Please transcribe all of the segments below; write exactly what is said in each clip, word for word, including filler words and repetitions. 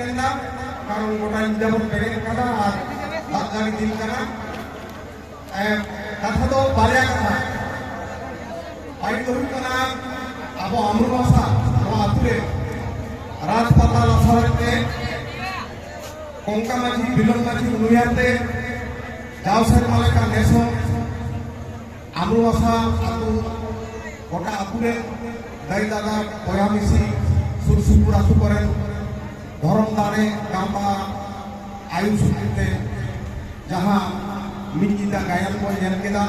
ᱮᱱᱟ, ᱠᱟᱨᱚᱱ ᱜᱚᱴᱟ ᱧᱤᱫᱟᱹ ᱵᱚᱱ ᱵᱮᱸᱜᱮᱫ ᱠᱟᱫᱟ ᱟᱨ ᱫᱟᱜ ᱡᱟᱹᱲᱤ ᱫᱤᱱ ᱠᱟᱱᱟ᱾ ᱮ, ᱠᱟᱛᱷᱟ ᱫᱚ ᱵᱟᱨᱭᱟ ᱠᱟᱛᱷᱟ᱾ ᱯᱟᱹᱦᱤᱞ ᱫᱚ ᱦᱩᱭᱩᱜ ᱠᱟᱱᱟ, ᱟᱵᱚ ᱟᱢᱨᱩ ᱵᱷᱟᱥᱟ ᱱᱚᱣᱟ ᱟᱹᱛᱩ ᱨᱮ ᱨᱟᱡᱽᱯᱟᱛᱟ ᱞᱟᱥᱟᱲᱦᱮᱫ ᱛᱮ ᱠᱚᱝᱠᱟ ᱢᱟᱹᱡᱷᱤ, ᱵᱤᱞᱚᱱ ᱢᱟᱹᱡᱷᱤ ᱩᱱᱩᱭᱦᱟᱹᱨ ᱛᱮ ᱡᱟᱣ ᱥᱮᱨᱢᱟ ᱞᱮᱠᱟ ᱱᱮᱥ ᱦᱚᱸ ᱟᱢᱨᱩ ᱵᱷᱟᱥᱟ ᱟᱹᱛᱩ, ᱜᱚᱴᱟ ᱟᱹᱛᱩ ᱨᱮᱱ ᱫᱟᱹᱭ ᱫᱟᱫᱟ, ᱵᱚᱭᱦᱟ ᱢᱤᱥᱤ, ᱥᱩᱨ ᱥᱩᱯᱩᱨ ᱟᱹᱛᱩ ᱠᱚᱨᱮᱱ ᱫᱷᱚᱨᱚᱢ ᱫᱟᱲᱮ ᱜᱟᱶᱛᱟ ᱟᱭᱩᱨ ᱥᱩᱛᱩᱜ ᱛᱮ ᱡᱟᱦᱟᱸ ᱢᱤᱫ ᱧᱤᱫᱟᱹ ᱜᱟᱭᱟᱱ ᱵᱚᱱ ᱧᱮᱞ ᱠᱮᱫᱟ,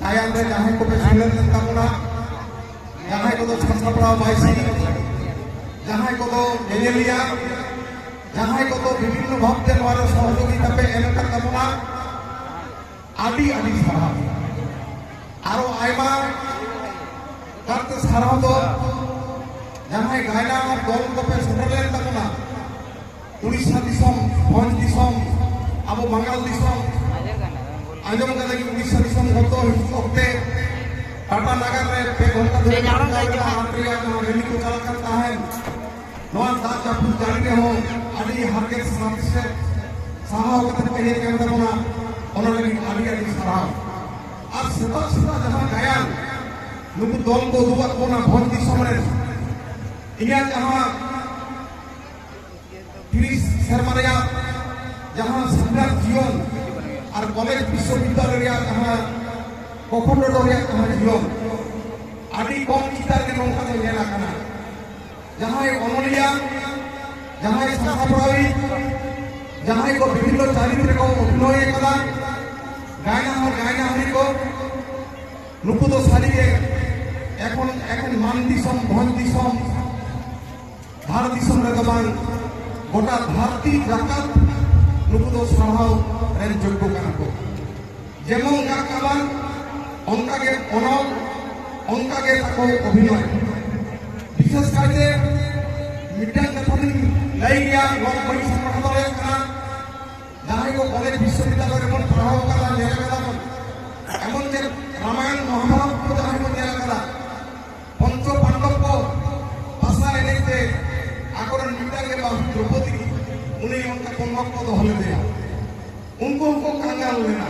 ᱜᱟᱭᱟᱱ ᱨᱮ ᱡᱟᱦᱟᱸᱭ ᱠᱚᱯᱮ ᱥᱮᱞᱮᱫ ᱞᱮᱱ ᱛᱟᱵᱚᱱᱟ, ᱡᱟᱦᱟᱸᱭ ᱠᱚᱫᱚ ᱥᱟᱡᱟᱣ ᱥᱟᱯᱲᱟᱣ ᱵᱟᱭᱥᱤ, ᱡᱟᱦᱟᱸᱭ ᱠᱚᱫᱚ ᱧᱮᱧᱮᱞᱤᱭᱟᱹ, ᱡᱟᱦᱟᱸᱭ ᱠᱚᱫᱚ ᱵᱤᱵᱷᱤᱱᱱᱚ ᱵᱷᱟᱵᱛᱮ ᱱᱚᱣᱟ ᱨᱮ ᱥᱚᱦᱚᱡᱳᱜᱤᱛᱟ ᱯᱮ ᱮᱢ ᱟᱠᱟᱫ ᱛᱟᱵᱚᱱᱟ, ᱟᱹᱰᱤ ᱟᱹᱰᱤ ᱥᱟᱨᱦᱟᱣ᱾ ᱟᱨᱚ ᱟᱭᱢᱟ ᱠᱟᱨᱛᱮ ᱥᱟᱨᱦᱟᱣ ᱫᱚ ᱡᱟᱦᱟᱸᱭ ᱜᱟᱭᱱᱟ ᱟᱨ ᱫᱚᱞ ᱠᱚᱯᱮ ᱥᱮᱴᱮᱨ ᱞᱮᱱ ᱛᱟᱵᱚᱱᱟ, ᱩᱲᱤᱥᱥᱟ ᱫᱤᱥᱚᱢ, ᱵᱷᱚᱸᱡᱽ ᱫᱤᱥᱚᱢ, ᱟᱵᱚ ᱵᱟᱝᱜᱟᱞ ᱫᱤᱥᱚᱢ, ᱟᱸᱡᱚᱢ ᱠᱟᱫᱟ ᱡᱮ ᱩᱲᱤᱥᱥᱟ ᱫᱤᱥᱚᱢ ᱦᱚᱲ ᱫᱚ ᱦᱤᱡᱩᱜ ᱚᱠᱛᱮ ᱴᱟᱴᱟ ᱱᱟᱜᱟᱨ ᱨᱮ ᱯᱮ ᱜᱷᱚᱱᱴᱟ ᱫᱷᱚᱨᱮ ᱟᱴᱠᱟᱣ ᱞᱮᱱᱟ, ᱦᱟᱴ ᱨᱮᱭᱟᱜ ᱱᱚᱣᱟ ᱨᱮᱞᱤ ᱠᱚ ᱪᱟᱞᱟᱜ ᱠᱟᱱ ᱛᱟᱦᱮᱸᱱ᱾ ᱱᱚᱣᱟ ᱫᱟᱜ ᱡᱟᱹᱯᱩᱫ ᱡᱟᱹᱲᱤ ᱨᱮᱦᱚᱸ ᱟᱹᱰᱤ ᱦᱟᱨᱠᱮᱛ ᱥᱟᱥᱮᱛ ᱥᱟᱦᱟᱣ ᱠᱟᱛᱮ ᱯᱮ ᱦᱮᱡ ᱠᱟᱱ ᱛᱟᱵᱚᱱᱟ, ᱚᱱᱟ ᱞᱟᱹᱜᱤᱫ ᱟᱹᱰᱤ ᱟᱹᱰᱤ ᱥᱟᱨᱦᱟᱣ᱾ ᱟᱨ ᱥᱮᱛᱟᱜ ᱥᱮᱛᱟᱜ ᱡᱟᱦᱟᱸ ᱜᱟᱭᱟᱱ ᱱᱩᱠᱩ ᱫᱚᱞ ᱠᱚ ᱩᱫᱩᱜ ᱟᱫ ᱵᱚᱱᱟ ᱵᱷᱚᱸᱡᱽ ᱫᱤᱥᱚᱢ ᱨᱮ, ᱤᱧᱟᱹᱜ ᱡᱟᱦᱟᱸ ᱛᱤᱨᱤᱥ ᱥᱮᱨᱢᱟ ᱨᱮᱭᱟᱜ ᱡᱟᱦᱟᱸ ᱥᱤᱠᱷᱱᱟᱹᱛ ᱡᱤᱭᱚᱱ ᱟᱨ ᱠᱚᱞᱮᱡᱽ ᱵᱤᱥᱥᱚᱵᱤᱫᱽᱫᱟᱞᱚᱭ ᱨᱮᱭᱟᱜ ᱡᱟᱦᱟᱸ ᱠᱚᱠᱷᱚᱱᱰᱚ ᱨᱮᱭᱟᱜ ᱡᱟᱦᱟᱸ ᱡᱤᱭᱚᱱ, ᱟᱹᱰᱤ ᱠᱚᱢ ᱪᱤᱛᱟᱹᱨ ᱜᱮ ᱱᱚᱝᱠᱟ ᱫᱚ ᱧᱮᱞ ᱟᱠᱟᱱᱟ᱾ ᱡᱟᱦᱟᱸᱭ ᱚᱱᱚᱞᱤᱭᱟᱹ, ᱡᱟᱦᱟᱸᱭ ᱥᱟᱥᱟᱯᱲᱟᱣᱤᱡ, ᱡᱟᱦᱟᱸᱭ ᱠᱚ ᱵᱤᱵᱷᱤᱱᱱᱚ ᱪᱟᱨᱤᱛ ᱨᱮᱠᱚ ᱚᱵᱷᱤᱱᱚᱭ ᱟᱠᱟᱫᱟ, ᱜᱟᱭᱱᱟ ᱦᱚᱸ ᱜᱟᱭᱱᱟ ᱦᱚᱸ ᱠᱚ, ᱱᱩᱠᱩ ᱫᱚ ᱥᱟᱹᱨᱤᱜᱮ ᱮᱠᱷᱚᱱ ᱮᱠᱷᱚᱱ ᱢᱟᱱ ᱫᱤᱥᱚᱢ, ᱵᱷᱚᱸᱡᱽ ᱫᱤᱥᱚᱢ, ᱵᱷᱟᱨᱚᱛ ᱫᱤᱥᱚᱢ ᱨᱮᱫᱚ ᱵᱟᱝ, ᱜᱚᱴᱟ ᱫᱷᱟᱹᱨᱛᱤ ᱡᱟᱠᱟᱛ ᱱᱩᱠᱩ ᱫᱚ ᱥᱟᱨᱦᱟᱣ ᱨᱮᱱ ᱡᱳᱜᱽᱜᱚ ᱠᱟᱱᱟ ᱠᱚ᱾ ᱡᱮᱢᱚᱱ ᱜᱟᱜ ᱜᱟᱵᱟᱱ, ᱚᱱᱠᱟᱜᱮ ᱚᱱᱚᱞ, ᱚᱱᱠᱟᱜᱮ ᱛᱟᱠᱚ ᱚᱵᱷᱤᱱᱚᱭ᱾ ᱵᱤᱥᱮᱥ ᱠᱟᱭᱛᱮ ᱢᱤᱫᱴᱟᱝ ᱠᱟᱛᱷᱟ ᱫᱚᱧ ᱞᱟᱹᱭ ᱜᱮᱭᱟ, ᱱᱚᱣᱟ ᱵᱟᱹᱧ ᱥᱟᱯᱲᱟᱣ ᱫᱟᱲᱮᱭᱟᱜ ᱠᱟᱱᱟ᱾ ᱡᱟᱦᱟᱸᱭ ᱠᱚ ᱠᱚᱞᱮᱡᱽ ᱵᱤᱥᱥᱚᱵᱤᱫᱽᱫᱟᱞᱚᱭ ᱨᱮᱵᱚᱱ ᱯᱟᱲᱦᱟᱣ ᱠᱟᱫᱟ, ᱧᱮᱞ ᱠᱟᱫᱟ ᱵᱚᱱ, ᱮᱢᱚᱱ ᱪᱮᱫ ᱨᱟᱢᱟᱭᱚᱱ ᱢᱚᱦᱟᱵᱷᱟᱨᱚᱛ ᱠᱚ ᱡᱟᱦᱟᱸᱭ ᱵᱚᱱ ᱧᱮᱞ ᱠᱟᱫᱟ, ᱯᱚᱧᱪᱚ ᱯᱟᱱᱰᱚᱵ ᱠᱚ ᱯᱟᱥᱟ ᱮᱱᱮᱡ ᱛᱮ ᱟᱠᱚᱨᱮᱱ ᱢᱤᱫᱴᱟᱝ ᱜᱮ ᱵᱟᱹᱦᱩ ᱫᱨᱚᱯᱚᱫᱤ, ᱩᱱᱤ ᱚᱱᱠᱟ ᱠᱚᱱᱱᱚᱠ ᱠᱚ ᱫᱚᱦᱚ ᱞᱮᱫᱮᱭᱟ᱾ ᱩᱱᱠᱩ ᱦᱚᱸᱠᱚ ᱠᱟᱸᱜᱟᱞ ᱞᱮᱱᱟ᱾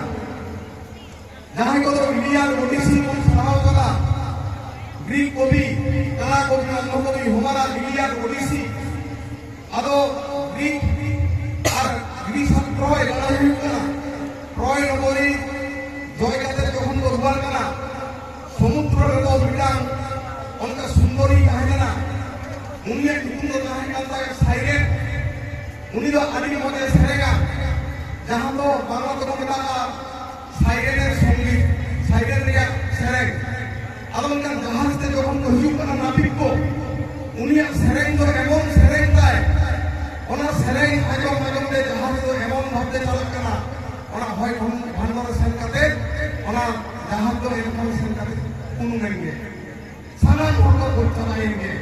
ᱡᱟᱦᱟᱸᱭ ᱠᱚᱫᱚ ᱤᱞᱤᱭᱟᱰ ᱳᱰᱤᱥᱤ ᱵᱚᱱ ᱯᱟᱲᱦᱟᱣ ᱠᱟᱫᱟ, ᱜᱨᱤᱠ ᱠᱚᱵᱤ, ᱠᱟᱞᱟ ᱠᱚᱵᱤ, ᱚᱱᱱᱚ ᱠᱚᱵᱤ ᱦᱳᱢᱟᱨᱟᱜ ᱤᱞᱤᱭᱟᱰ ᱳᱰᱤᱥᱤ, ᱟᱫᱚ ᱜᱨᱤᱠ ᱟᱨ ᱜᱨᱤᱥ ᱟᱨ ᱴᱨᱚᱭ ᱞᱟᱹᱲᱦᱟᱹᱭ ᱦᱩᱭᱩᱜ ᱠᱟᱱᱟ᱾ ᱴᱨᱚᱭ ᱱᱚᱜᱚᱨᱤ ᱡᱚᱭ ᱠᱟᱛᱮ ᱡᱚᱠᱷᱚᱱ ᱠᱚ ᱨᱩᱣᱟᱹᱲ ᱠᱟᱱᱟ, ᱥᱚᱢᱩᱫᱨᱚ ᱨᱮᱫᱚ ᱢᱤᱫᱴᱟᱝ ᱚᱱᱠᱟ ᱥᱩᱱᱫᱚᱨᱤ ᱛᱟᱦᱮᱸ ᱠᱟᱱᱟ᱾ ᱩᱱᱤᱭᱟᱜ ᱧᱩᱛᱩᱢ ᱫᱚ ᱛᱟᱦᱮᱸ ᱠᱟᱱ ᱛᱟᱭᱟ ᱥᱟᱭᱨᱮᱱ᱾ ᱩᱱᱤ ᱫᱚ ᱟᱹᱰᱤ ᱢᱚᱡᱽ ᱮ ᱥᱮᱨᱮᱧᱟ, ᱡᱟᱦᱟᱸ ᱫᱚ ᱵᱟᱝᱞᱟ ᱛᱮᱠᱚ ᱢᱮᱛᱟᱜᱼᱟ ᱥᱟᱭᱨᱮᱱᱮᱨ ᱥᱚᱝᱜᱤᱛ, ᱥᱟᱭᱨᱮᱱ ᱨᱮᱭᱟᱜ ᱥᱮᱨᱮᱧ᱾ ᱟᱫᱚ ᱢᱮᱱᱠᱷᱟᱱ ᱡᱟᱦᱟᱡᱽ ᱛᱮ ᱡᱚᱠᱷᱚᱱ ᱠᱚ ᱦᱤᱡᱩᱜ ᱠᱟᱱᱟ ᱱᱟᱵᱤᱠ ᱠᱚ, ᱩᱱᱤᱭᱟᱜ ᱥᱮᱨᱮᱧ ᱫᱚ ᱮᱢᱚᱱ ᱥᱮᱨᱮᱧ ᱛᱟᱭ, ᱚᱱᱟ ᱥᱮᱨᱮᱧ ᱟᱸᱡᱚᱢ ᱟᱸᱡᱚᱢ ᱛᱮ ᱡᱟᱦᱟᱡᱽ ᱫᱚ ᱮᱢᱚᱱ ᱵᱷᱟᱵᱽ ᱛᱮ ᱪᱟᱞᱟᱜ ᱠᱟᱱᱟ, ᱚᱱᱟ ᱦᱚᱭ ᱵᱷᱟᱱ-, ᱵᱷᱟᱱᱰᱚᱨ ᱨᱮ ᱥᱮᱱ ᱠᱟᱛᱮ ᱚᱱᱟ ᱡᱟᱦᱟᱡᱽ ᱫᱚ ᱮᱱᱠᱷᱟᱱ ᱥᱮᱱ ᱠᱟᱛᱮ ᱩᱱᱩᱢ ᱮᱱ ᱜᱮ᱾ ᱥᱟᱱᱟᱢ ᱦᱚᱲ ᱠᱚ ᱜᱚᱡ ᱪᱟᱵᱟᱭᱮᱱ ᱜᱮ᱾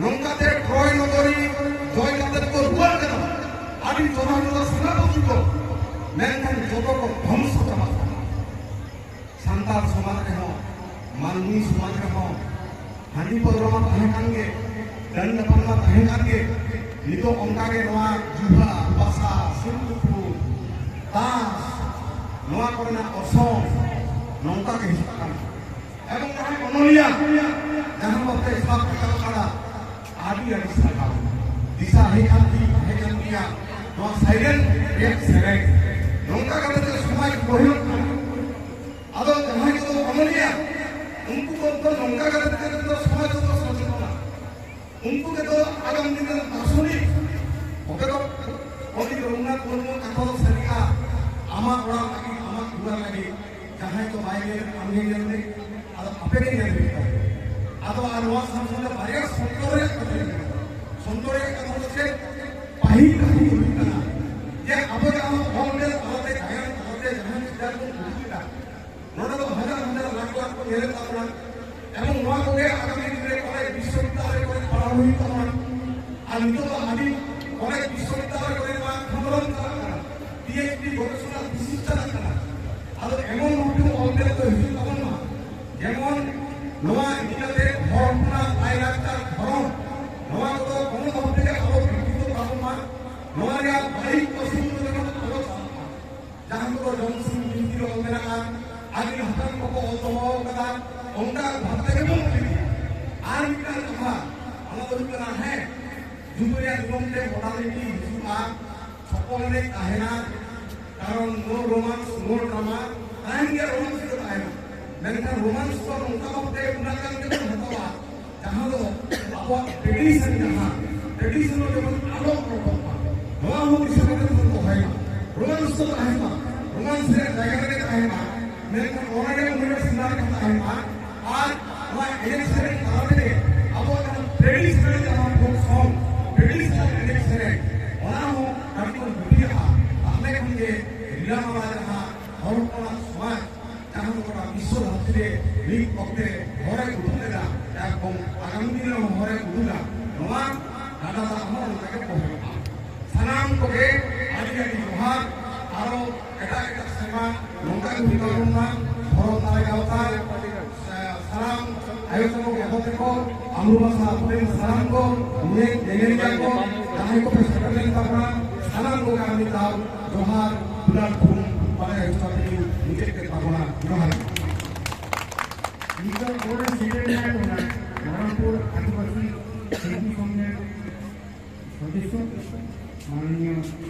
ᱱᱚᱝᱠᱟᱛᱮ ᱴᱨᱚᱭ ᱱᱚᱜᱚᱨᱤ ᱡᱚᱭ ᱠᱟᱛᱮ ᱠᱚ ᱨᱩᱣᱟᱹᱲ ᱠᱟᱱᱟ᱾ ᱟᱹᱰᱤ ᱡᱚᱫᱷᱟ ᱡᱚᱫᱷᱟ ᱥᱮᱱᱟᱯᱚᱛᱤ ᱠᱚ, ᱢᱮᱱᱠᱷᱟᱱ ᱡᱚᱛᱚ ᱠᱚ ᱫᱷᱚᱝᱥᱚ ᱪᱟᱵᱟᱜ ᱠᱟᱱᱟ᱾ ᱥᱟᱱᱛᱟᱲ ᱥᱚᱢᱟᱡᱽ ᱨᱮᱦᱚᱸ, ᱢᱟᱹᱱᱢᱤ ᱥᱚᱢᱟᱡᱽ ᱨᱮᱦᱚᱸ ᱦᱟᱺᱰᱤ ᱯᱟᱹᱣᱨᱟᱹ ᱢᱟ ᱛᱟᱦᱮᱸ ᱠᱟᱱ ᱜᱮ, ᱰᱟᱹᱱ ᱰᱟᱯᱟᱱ ᱢᱟ ᱛᱟᱦᱮᱸ ᱠᱟᱱ ᱜᱮ᱾ ᱱᱤᱛᱚᱜ ᱚᱱᱠᱟ ᱜᱮ ᱱᱚᱣᱟ ᱡᱩᱣᱟ, ᱯᱟᱥᱟ, ᱥᱤᱢ ᱛᱩᱯᱩᱫ, ᱛᱟᱥ, ᱱᱚᱣᱟ ᱠᱚᱨᱮᱱᱟᱜ ᱚᱨᱥᱚᱝ ᱱᱚᱝᱠᱟ ᱜᱮ ᱦᱤᱡᱩᱜ ᱠᱟᱱᱟ᱾ ᱮᱵᱚᱝ ᱡᱟᱦᱟᱸᱭ ᱚᱱᱚᱞᱤᱭᱟᱹ, ᱡᱟᱦᱟᱸ ᱵᱟᱵᱛᱮ ᱥᱟᱵ ᱨᱟᱠᱟᱵ ᱟᱠᱟᱫᱟ, ᱟᱹᱰᱤ ᱟᱹᱰᱤ ᱥᱟᱨᱦᱟᱣ᱾ ᱫᱤᱥᱟ ᱦᱮᱡ ᱟᱱ ᱛᱤᱧ ᱦᱮᱡ ᱟᱱ ᱜᱮᱭᱟ ᱱᱚᱣᱟ ᱥᱟᱭᱨᱮᱱ ᱨᱮᱭᱟᱜ ᱥᱮᱨᱮᱧ᱾ ᱱᱚᱝᱠᱟ ᱠᱟᱛᱮ ᱜᱮ ᱥᱚᱢᱟᱡᱽ ᱵᱚᱦᱮᱞᱚᱜ ᱠᱟᱱᱟ᱾ ᱟᱫᱚ ᱡᱟᱦᱟᱸᱭ ᱠᱚᱫᱚ ᱚᱱᱚᱞᱤᱭᱟᱹ, ᱩᱱᱠᱩ ᱠᱚ ᱫᱚ ᱱᱚᱝᱠᱟ ᱠᱟᱛᱮ ᱜᱮ ᱥᱚᱢᱟᱡᱽ ᱫᱚᱠᱚ ᱥᱚᱪᱮᱛᱚᱱᱟ᱾ ᱩᱱᱠᱩ ᱜᱮ ᱫᱚ ᱟᱜᱟᱢ ᱫᱤᱱ ᱨᱮᱱ ᱫᱟᱨᱥᱚᱱᱤᱠ᱾ ᱛᱚᱵᱮ ᱫᱚ ᱯᱚᱱᱰᱤᱛ ᱨᱚᱜᱷᱩᱱᱟᱛᱷ ᱢᱩᱨᱢᱩ ᱠᱟᱛᱷᱟ ᱫᱚ ᱥᱟᱹᱨᱤᱜᱼᱟ, "ᱟᱢᱟᱜ ᱚᱲᱟᱜ ᱞᱟᱹᱜᱤᱫ, ᱟᱢᱟᱜ ᱫᱩᱣᱟᱹᱨ ᱞᱟᱹᱜᱤᱫ ᱡᱟᱦᱟᱸᱭ ᱠᱚ ᱵᱟᱭ ᱧᱮᱞ, ᱟᱢ ᱜᱮ ᱧᱮᱞ ᱢᱮ, ᱟᱫᱚ ᱟᱯᱮ ᱜᱮ ᱧᱮᱞ ᱦᱩᱭᱩᱜ ᱛᱟᱯᱮᱭᱟ᱾" ᱟᱫᱚ ᱟᱨ ᱱᱚᱣᱟ ᱥᱟᱶ ᱥᱟᱶᱛᱮ ᱵᱟᱨᱭᱟ ᱥᱚᱱᱛᱚᱨ ᱨᱮᱭᱟᱜ ᱠᱟᱛᱷᱟ ᱢᱮᱱᱟᱜᱼᱟ᱾ ᱥᱚᱱᱛᱚᱨ ᱨᱮᱭᱟᱜ ᱠᱟᱛᱷᱟ ᱫᱚ ᱪᱮᱫ? ᱯᱟᱹᱦᱤᱞ ᱠᱟᱛᱷᱟ ᱫᱚ ᱦᱩᱭᱩᱜ ᱠᱟᱱᱟ ᱡᱮ ᱟᱵᱚ ᱡᱟᱦᱟᱸ ᱚᱞ ᱵᱮᱞ ᱛᱟᱞᱟᱛᱮ, ᱜᱟᱭᱟᱱ ᱛᱟᱞᱟᱛᱮ ᱡᱟᱦᱟᱸ ᱪᱤᱛᱟᱹᱨ ᱵᱚᱱ ᱩᱫᱩᱜ ᱮᱫᱟ, ᱱᱚᱰᱮ ᱫᱚ ᱦᱟᱡᱟᱨ ᱦᱟᱡᱟᱨ ᱞᱟᱠᱷ ᱞᱟᱠᱷ ᱠᱚ ᱧᱮᱞᱮᱫ ᱛᱟᱵᱚᱱᱟ᱾ ᱮᱵᱚᱝ ᱱᱚᱣᱟ ᱠᱚᱜᱮ ᱟᱜᱟᱢᱤ ᱫᱤᱱ ᱨᱮ ᱠᱚᱞᱮᱡᱽ ᱵᱤᱥᱥᱚᱵᱤᱫᱽᱫᱟᱞᱚᱭ ᱠᱚᱨᱮ ᱯᱟᱲᱦᱟᱣ ᱦᱩᱭᱩᱜ ᱛᱟᱵᱚᱱᱟ᱾ ᱟᱨ ᱱᱤᱛᱚᱜ ᱫᱚ ᱟᱹᱰᱤ ᱠᱚᱞᱮᱡᱽ ᱵᱤᱥᱥᱚᱵᱤᱫᱽᱫᱟᱞᱚᱭ ᱠᱚᱨᱮ ᱱᱚᱣᱟ ᱠᱷᱚᱸᱫᱽᱨᱚᱸᱫᱽ ᱪᱟᱞᱟᱜ ᱠᱟᱱᱟ, ᱯᱤ ᱮᱭᱤᱪ ᱰᱤ ᱜᱚᱵᱮᱥᱚᱱᱟ ᱛᱷᱤᱥᱤᱥ ᱪᱟᱞᱟᱜ ᱠᱟᱱᱟ᱾ ᱟᱫᱚ ᱮᱢᱚᱱ ᱵᱷᱟᱵᱛᱮ ᱚᱞ ᱵᱮᱞ ᱫᱚ ᱦᱤᱡᱩᱜ ᱛᱟᱵᱚᱱ ᱢᱟ, ᱡᱮᱢᱚᱱ ᱱᱚᱣᱟ ᱤᱫᱤ ᱠᱟᱛᱮ ᱦᱚᱲ ᱦᱚᱯᱚᱱᱟᱜ ᱞᱟᱭᱼᱞᱟᱠᱪᱟᱨ ᱫᱷᱚᱨᱚᱢ, ᱱᱚᱣᱟ ᱠᱚᱫᱚ ᱠᱳᱱᱳ ᱵᱷᱟᱵ ᱛᱮᱜᱮ ᱵᱟᱹᱲᱤᱡ ᱯᱟᱹᱥᱩᱞ ᱠᱚᱫᱚ ᱟᱞᱚ ᱪᱟᱞᱟᱜ ᱢᱟ᱾ ᱡᱟᱦᱟᱸ ᱠᱚᱫᱚ ᱡᱚᱢ ᱥᱤᱢ ᱵᱤᱱᱛᱤ ᱨᱮ ᱚᱞ ᱢᱮᱱᱟᱜᱼᱟ, ᱟᱹᱜᱤᱞ ᱦᱟᱯᱲᱟᱢ ᱠᱚᱠᱚ ᱚᱞ ᱫᱚᱦᱚ ᱟᱠᱟᱫᱟ, ᱚᱱᱠᱟ ᱵᱷᱟᱵᱽ ᱛᱮᱜᱮ ᱵᱚᱱ ᱤᱫᱤᱭᱟ᱾ ᱟᱨ ᱢᱤᱫᱴᱟᱝ ᱠᱟᱛᱷᱟ, ᱚᱱᱟ ᱫᱚ ᱦᱩᱭᱩᱜ ᱠᱟᱱᱟ, ᱦᱮᱸ, ᱡᱩᱜᱽ ᱨᱮᱭᱟᱜ ᱱᱤᱭᱚᱢ ᱛᱮ modernity ᱦᱤᱡᱩᱜᱼᱟ, ᱪᱷᱚᱯᱚᱞ ᱮᱱᱮᱡ ᱛᱟᱦᱮᱱᱟ, ᱠᱟᱨᱚᱱ no romance, no drama, ᱛᱟᱦᱮᱱ ᱜᱮᱭᱟ romance ᱫᱚ ᱛᱟᱦᱮᱱᱟ, ᱢᱮᱱᱠᱷᱟᱱ romance ᱫᱚ ᱱᱚᱝᱠᱟ ᱵᱷᱟᱵᱽᱛᱮ ᱚᱱᱟ ᱠᱟᱱ ᱜᱮᱵᱚᱱ ᱦᱟᱛᱟᱣᱟ, ᱡᱟᱦᱟᱸ ᱫᱚ ᱟᱵᱚᱣᱟᱜ tradition ᱡᱟᱦᱟᱸ, tradition ᱫᱚ ᱡᱮᱢᱚᱱ ᱟᱞᱚ ᱨᱚᱯᱚᱜ ᱢᱟ, ᱱᱚᱣᱟ ᱦᱚᱸ ᱫᱤᱥᱟᱹ ᱠᱟᱛᱮ ᱵᱚᱱ ᱫᱚᱦᱚᱭ ᱢᱟ᱾ Romance ᱫᱚ ᱛᱟᱦᱮᱱ ᱢᱟ, romance ᱨᱮᱭᱟᱜ ᱡᱟᱭᱜᱟ ᱨᱮᱜᱮ ᱛᱟᱦᱮᱱ ᱢᱟ, ᱢᱮᱱᱠᱷᱟᱱ ᱚᱱᱟ ᱨᱮ ᱩᱱᱤ ᱫᱚ ᱥᱤᱢᱟ ᱨᱮ ᱛᱟᱦᱮᱱ ᱢᱟ᱾ ᱟᱨ ᱱᱚᱣᱟ ᱮᱱᱮᱡ ᱥᱮᱨᱮᱧ ᱛᱟᱞᱟ ᱛᱮᱜᱮ ᱟᱵᱚᱣᱟᱜ ᱡᱟᱦᱟᱸ traditional ᱡᱟᱦᱟᱸ folk song, traditional ᱮᱱᱮᱡ ᱥᱮᱨᱮᱧ, ᱚᱱᱟ ᱦᱚᱸ ᱠᱟᱹᱴᱤᱡ ᱵᱚᱱ ᱵᱩᱡᱷᱟᱹᱜᱼᱟ᱾ ᱛᱟᱦᱞᱮ ᱠᱷᱟᱱ ᱜᱮ ᱨᱤᱞᱟᱹᱢᱟᱞᱟ ᱡᱟᱦᱟᱸ ᱦᱚᱲ ᱦᱚᱯᱚᱱᱟᱜ ᱥᱚᱢᱟᱡᱽ, ᱡᱟᱦᱟᱸ ᱫᱚ ᱜᱚᱴᱟ ᱵᱤᱥᱥᱚ ᱫᱷᱟᱹᱨᱛᱤ ᱨᱮ ᱢᱤᱫ ᱚᱠᱛᱮ ᱦᱚᱨᱮ ᱩᱫᱩᱜ ᱞᱮᱫᱟ, ᱮᱵᱚᱝ ᱟᱜᱟᱢ ᱫᱤᱱ ᱨᱮᱦᱚᱸ ᱦᱚᱨᱮ ᱩᱫᱩᱜᱟ, ᱱᱚᱣᱟ ᱜᱟᱰᱟ ᱫᱟᱜ ᱦᱚᱸ ᱚᱱᱠᱟ ᱜᱮ ᱵᱚᱦᱮᱞᱚᱜᱼᱟ᱾ ᱥᱟᱱᱟᱢ ᱠᱚᱜᱮ ᱟᱹᱰᱤ ᱟᱹᱰᱤ ᱡᱚᱦᱟᱨ᱾ ᱟᱨᱚ ᱮᱴᱟᱜ ᱮᱴᱟᱜ ᱥᱮᱨᱢᱟ ᱱᱚᱝᱠᱟ ᱜᱮ ᱦᱩᱭ ᱛᱟᱵᱚᱱ ᱢᱟ᱾ ᱫᱷᱚᱨᱚᱢ ᱫᱟᱲᱮ ᱜᱟᱶᱛᱟ, ᱥᱟᱱᱟᱢ ᱟᱭᱳ ᱛᱟᱠᱚ, ᱜᱚᱜᱚ ᱛᱟᱠᱚ, ᱟᱢᱨᱩ ᱵᱟᱥᱟ ᱟᱹᱛᱩ ᱨᱮᱱ ᱥᱟᱱᱟᱢ ᱠᱚ, ᱧᱮᱞ ᱧᱮᱧᱮᱞᱤᱭᱟᱹ ᱠᱚ, ᱡᱟᱦᱟᱸᱭ ᱠᱚᱯᱮ ᱥᱮᱴᱮᱨ ᱞᱮᱱ ᱛᱟᱵᱚᱱᱟ, ᱥᱟᱱᱟᱢ ᱠᱚᱜᱮ ᱟᱨ ᱢᱤᱫ ᱫᱷᱟᱣ ᱡᱚᱦᱟᱨ, ᱫᱩᱞᱟᱹᱲ ᱛᱷᱩᱢ ᱵᱟᱲᱟᱭ ᱦᱚᱪᱚ ᱠᱟᱛᱮ ᱜᱮ ᱢᱩᱪᱟᱹᱫ ᱠᱮᱫ ᱛᱟᱵᱚᱱᱟ᱾ ᱡᱚᱦᱟᱨ᱾ ᱱᱤᱛᱚᱜ ᱵᱚᱱ ᱥᱮᱴᱮᱨ ᱮᱱᱟ ᱚᱱᱟ ᱱᱚᱨᱚᱢᱯᱩᱨ ᱟᱹᱫᱤᱵᱟᱹᱥᱤ ᱥᱤᱞᱯᱤ ᱥᱚᱢᱢᱮᱞᱚᱱ ᱥᱚᱫᱚᱥᱥᱚ ᱢᱟᱱᱱᱤᱭᱚ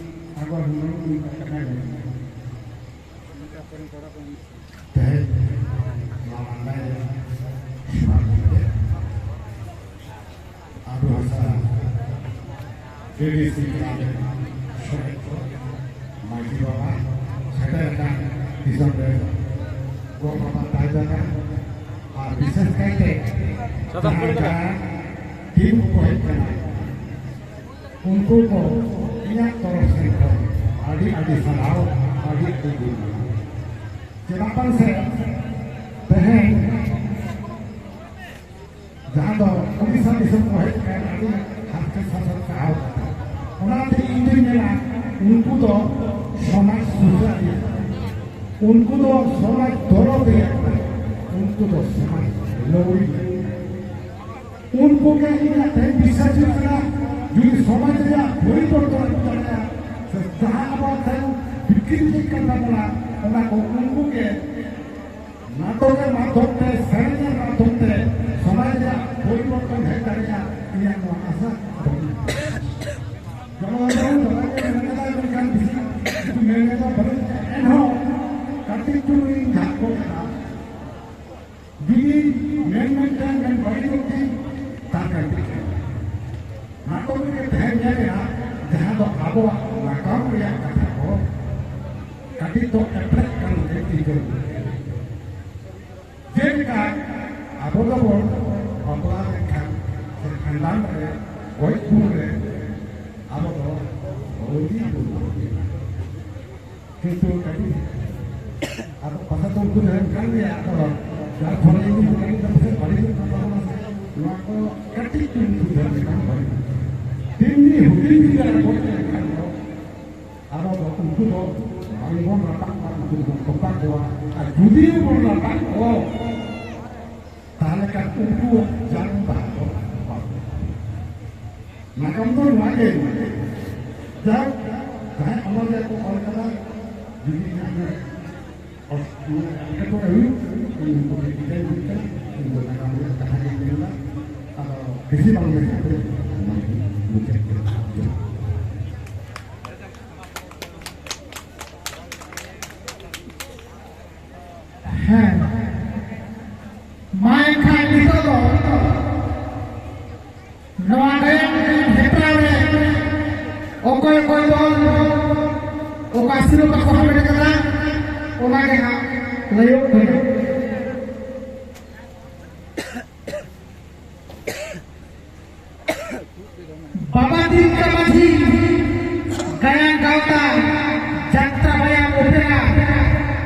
ᱥᱟᱜᱚᱨ ᱦᱮᱢᱵᱨᱚᱢ ᱩᱱᱤ ᱠᱟᱛᱷᱟ ᱞᱟᱹᱭ᱾ ᱛᱮᱦᱮᱧ ᱱᱚᱣᱟ ᱢᱟᱞᱫᱟ ᱨᱮ ᱟᱵᱚ ᱦᱟᱥᱟ ᱰᱤᱰᱤᱥᱤ ᱠᱞᱟᱵᱽ ᱨᱮᱱ ᱥᱚᱨᱮᱥ ᱠᱚ, ᱢᱟᱹᱡᱷᱤ ᱵᱟᱵᱟ, ᱥᱮᱴᱮᱨ ᱟᱠᱟᱱ ᱫᱤᱥᱚᱢ ᱨᱮ ᱜᱚ ᱵᱟᱵᱟ, ᱫᱟᱭ ᱫᱟᱫᱟ, ᱟᱨ ᱵᱤᱥᱮᱥ ᱠᱟᱭᱛᱮ ᱡᱟᱦᱟᱸ ᱴᱤᱢ ᱠᱚ ᱦᱮᱡ ᱠᱟᱱᱟ, ᱩᱱᱠᱩ ᱠᱚ ᱤᱧᱟᱹᱜ ᱛᱚᱨᱚᱯ ᱥᱮᱱ ᱠᱷᱚᱱ ᱟᱹᱰᱤ ᱟᱹᱰᱤ ᱥᱟᱨᱦᱟᱣ, ᱟᱹᱰᱤ ᱟᱹᱰᱤ ᱜᱩᱱ᱾ ᱪᱮᱫᱟᱜ ᱵᱟᱝ ᱥᱮ ᱛᱮᱦᱮᱧ ᱡᱟᱦᱟᱸ ᱫᱚ ᱩᱲᱤᱥᱥᱟ ᱫᱤᱥᱚᱢ ᱠᱚ ᱦᱮᱡ ᱟᱠᱟᱱ ᱟᱹᱰᱤ ᱦᱟᱨᱠᱮᱛ ᱥᱟᱥᱮᱛ ᱥᱟᱦᱟᱣ ᱠᱟᱛᱮ, ᱚᱱᱟᱛᱮ ᱤᱧ ᱫᱩᱧ ᱢᱮᱱᱟ, ᱩᱱᱠᱩ ᱫᱚ ᱥᱚᱢᱟᱡᱽ ᱥᱩᱥᱟᱹᱨᱤᱭᱟᱹ, ᱩᱱᱠᱩ ᱫᱚ ᱥᱚᱢᱟᱡᱽ ᱫᱚᱨᱚᱫᱤᱭᱟᱹ ᱠᱟᱱᱟ, ᱩᱱᱠᱩ ᱫᱚ ᱥᱚᱢᱟᱡᱽ ᱞᱟᱹᱣᱲᱤᱭᱟᱹ᱾ ᱩᱱᱠᱩ ᱜᱮ ᱤᱧᱟᱹᱜ ᱛᱮᱦᱮᱧ ᱵᱤᱥᱥᱟᱥ ᱦᱩᱭᱩᱜ ᱠᱟᱱᱟ, ᱡᱩᱫᱤ ᱥᱚᱢᱟᱡᱽ ᱨᱮᱭᱟᱜ ᱯᱚᱨᱤᱵᱚᱨᱛᱚᱱ ᱟᱹᱜᱩ ᱫᱟᱲᱮᱭᱟᱜᱼᱟ, ᱡᱟᱦᱟᱸ ᱟᱵᱚ ᱴᱷᱮᱱ ᱵᱤᱠᱨᱤ ᱪᱮᱫ ᱠᱟᱱ ᱛᱟᱵᱚᱱᱟ, ᱚᱱᱟ ᱠᱚ ᱩᱱᱠᱩ ᱜᱮ ᱱᱟᱴᱚᱠᱮᱨ ᱢᱟᱫᱽᱫᱷᱚᱢ ᱛᱮ, ᱥᱮᱨᱮᱧᱮᱨ ᱢᱟᱫᱽᱫᱷᱚᱢ ᱛᱮ ᱥᱚᱢᱟᱡᱽ ᱨᱮᱭᱟᱜ ᱯᱚᱨᱤᱵᱚᱨᱛᱚᱱ ᱦᱮᱡ ᱫᱟᱲᱮᱭᱟᱜᱼᱟ, ᱤᱧᱟᱹᱜ ᱱᱚᱣᱟ ᱟᱥᱟ ᱛᱟᱵᱚᱱ᱾ ᱡᱮᱢᱚᱱ ᱟᱵᱚ ᱫᱟᱫᱟ ᱠᱚ ᱢᱮᱱ ᱠᱟᱫᱟ, ᱢᱮᱱᱠᱷᱟᱱ ᱵᱮᱥᱤ ᱠᱤᱪᱷᱩ ᱢᱮᱱ ᱨᱮᱫᱚ ᱵᱟᱹᱱᱩᱜ, ᱮᱱᱦᱚᱸ ᱠᱟᱹᱴᱤᱡ ᱪᱩᱞᱩᱝ ᱤᱧ ᱡᱷᱟᱜ ᱜᱚᱫ ᱮᱫᱟ᱾ ᱡᱩᱫᱤ ᱢᱮᱱ ᱢᱮᱱᱛᱮ ᱢᱮᱱ ᱵᱟᱹᱲᱤᱡᱚᱜ ᱠᱷᱟᱱ, ᱛᱟᱦᱞᱮ ᱠᱟᱹᱴᱤᱡ ᱱᱟᱴᱚᱠ ᱨᱮᱜᱮ ᱛᱟᱦᱮᱸ ᱧᱮᱞᱮᱜᱼᱟ, ᱡᱟᱦᱟᱸ ᱫᱚ ᱟᱵᱚᱣᱟᱜ ᱱᱟᱜᱟᱢ ᱨᱮᱭᱟᱜ ᱠᱟᱛᱷᱟ ᱠᱚ ᱠᱟᱹᱴᱤᱡ ᱫᱚ ᱮᱯᱲᱮᱜ ᱠᱟᱱ ᱞᱮᱠᱟ ᱟᱹᱭᱠᱟᱹᱣ᱾ ᱡᱮᱞᱮᱠᱟ ᱟᱵᱚ ᱫᱚᱵᱚᱱ ᱵᱟᱯᱞᱟ ᱞᱮᱱᱠᱷᱟᱱ ᱥᱮ ᱵᱷᱟᱸᱰᱟᱱ ᱨᱮ, ᱜᱚᱡ ᱜᱩᱨ ᱨᱮ ᱟᱵᱚ ᱫᱚ ᱵᱟᱹᱣᱨᱤ ᱵᱚᱱ ᱵᱟᱯᱞᱟᱜᱼᱟ᱾ ᱠᱤᱱᱛᱩ ᱠᱟᱹᱴᱤᱡ ᱟᱫᱚ ᱯᱟᱥᱮ ᱫᱚ ᱩᱱᱠᱩ ᱫᱚ ᱮᱢ ᱠᱟᱱ ᱜᱮᱭᱟ, ᱟᱫᱚ ᱡᱟᱨ ᱯᱷᱚᱞᱮ ᱤᱧ ᱫᱚ ᱠᱟᱹᱴᱤᱡ ᱫᱚ ᱯᱟᱥᱮ ᱵᱟᱹᱲᱤᱡ ᱦᱩᱭᱩᱜ ᱠᱟᱱ ᱛᱟᱵᱚᱱᱟ ᱥᱮ, ᱱᱚᱣᱟ ᱠᱚ ᱠᱟᱹᱴᱤᱡ ᱪᱩᱞᱩᱝ ᱥᱩᱫᱷᱟᱹᱨ ᱞᱮᱠᱷᱟᱱ ᱵᱷᱟᱹᱜᱤ᱾ ᱛᱮᱢᱱᱤ ᱦᱩᱰᱤᱧ ᱜᱤᱫᱽᱨᱟᱹ ᱨᱮ ᱜᱚᱡ ᱞᱮᱱᱠᱷᱟᱱ ᱫᱚ ᱟᱵᱚ ᱫᱚ ᱩᱱᱠᱩ ᱫᱚ ᱵᱟᱝᱵᱚᱱ ᱨᱟᱯᱟᱜ ᱠᱚᱣᱟ, ᱩᱱᱠᱩ ᱫᱚᱵᱚᱱ ᱛᱚᱯᱟ ᱠᱚᱣᱟ᱾ ᱟᱨ ᱡᱩᱫᱤ ᱵᱚᱱ ᱨᱟᱯᱟᱜ ᱠᱚᱣᱟ, ᱛᱟᱦᱞᱮ ᱠᱷᱟᱱ ᱩᱱᱠᱩᱣᱟᱜ ᱡᱟᱝ ᱵᱟᱦᱟ ᱫᱚ ᱵᱟᱝ᱾ ᱱᱟᱜᱟᱢ ᱫᱚ ᱱᱚᱣᱟ ᱜᱮ᱾ ᱡᱟᱠ, ᱡᱟᱦᱟᱸᱭ ᱚᱱᱚᱞᱤᱭᱟᱹ ᱠᱚ ᱚᱞ ᱠᱟᱫᱟ, ᱡᱩᱫᱤ ᱤᱧᱟᱹᱜ ᱚᱥ-, ᱢᱟᱱᱮ ᱮᱴᱠᱮᱴᱚᱬᱮ ᱦᱩᱭᱩᱜ, ᱤᱧ ᱩᱱᱠᱩ ᱴᱷᱮᱱ ᱡᱤᱛᱟᱹᱧ ᱦᱩᱭᱩᱜ ᱠᱟᱱᱟ, ᱤᱧ ᱫᱚ ᱱᱟᱜᱟᱢ ᱨᱮᱭᱟᱜ ᱠᱟᱛᱷᱟ ᱜᱤᱧ ᱢᱮᱱᱫᱟ᱾ ᱟᱫᱚ ᱵᱮᱥᱤ ᱵᱟᱝ ᱢᱮᱱ ᱠᱟᱛᱮ ᱱᱚᱣᱟ ᱜᱮ ᱢᱩᱪᱟᱹᱫ ᱠᱮᱫᱟ᱾ ᱦᱮᱸ, ᱢᱟ ᱮᱱᱠᱷᱟᱱ ᱱᱤᱛᱚᱜ ᱫᱚ ᱱᱚᱣᱟ ᱜᱟᱭᱟᱱ ᱦᱮᱯᱨᱟᱣ ᱨᱮ ᱚᱠᱚᱭ ᱚᱠᱚᱭ ᱫᱚᱞ ᱚᱠᱟ ᱥᱤᱨᱯᱟᱹ ᱠᱚ ᱦᱟᱢᱮᱴ ᱠᱟᱫᱟ, ᱚᱱᱟ ᱜᱮ ᱦᱟᱸᱜ ᱞᱟᱹᱭᱚᱜ ᱠᱟᱱᱟ᱾ ᱵᱟᱵᱟ ᱛᱤᱞᱠᱟᱹ ᱢᱟᱹᱡᱷᱤ ᱜᱟᱭᱟᱱ ᱜᱟᱶᱛᱟ, ᱡᱟᱛᱨᱟ ᱵᱟᱭᱟᱢ ᱚᱯᱮᱨᱟ,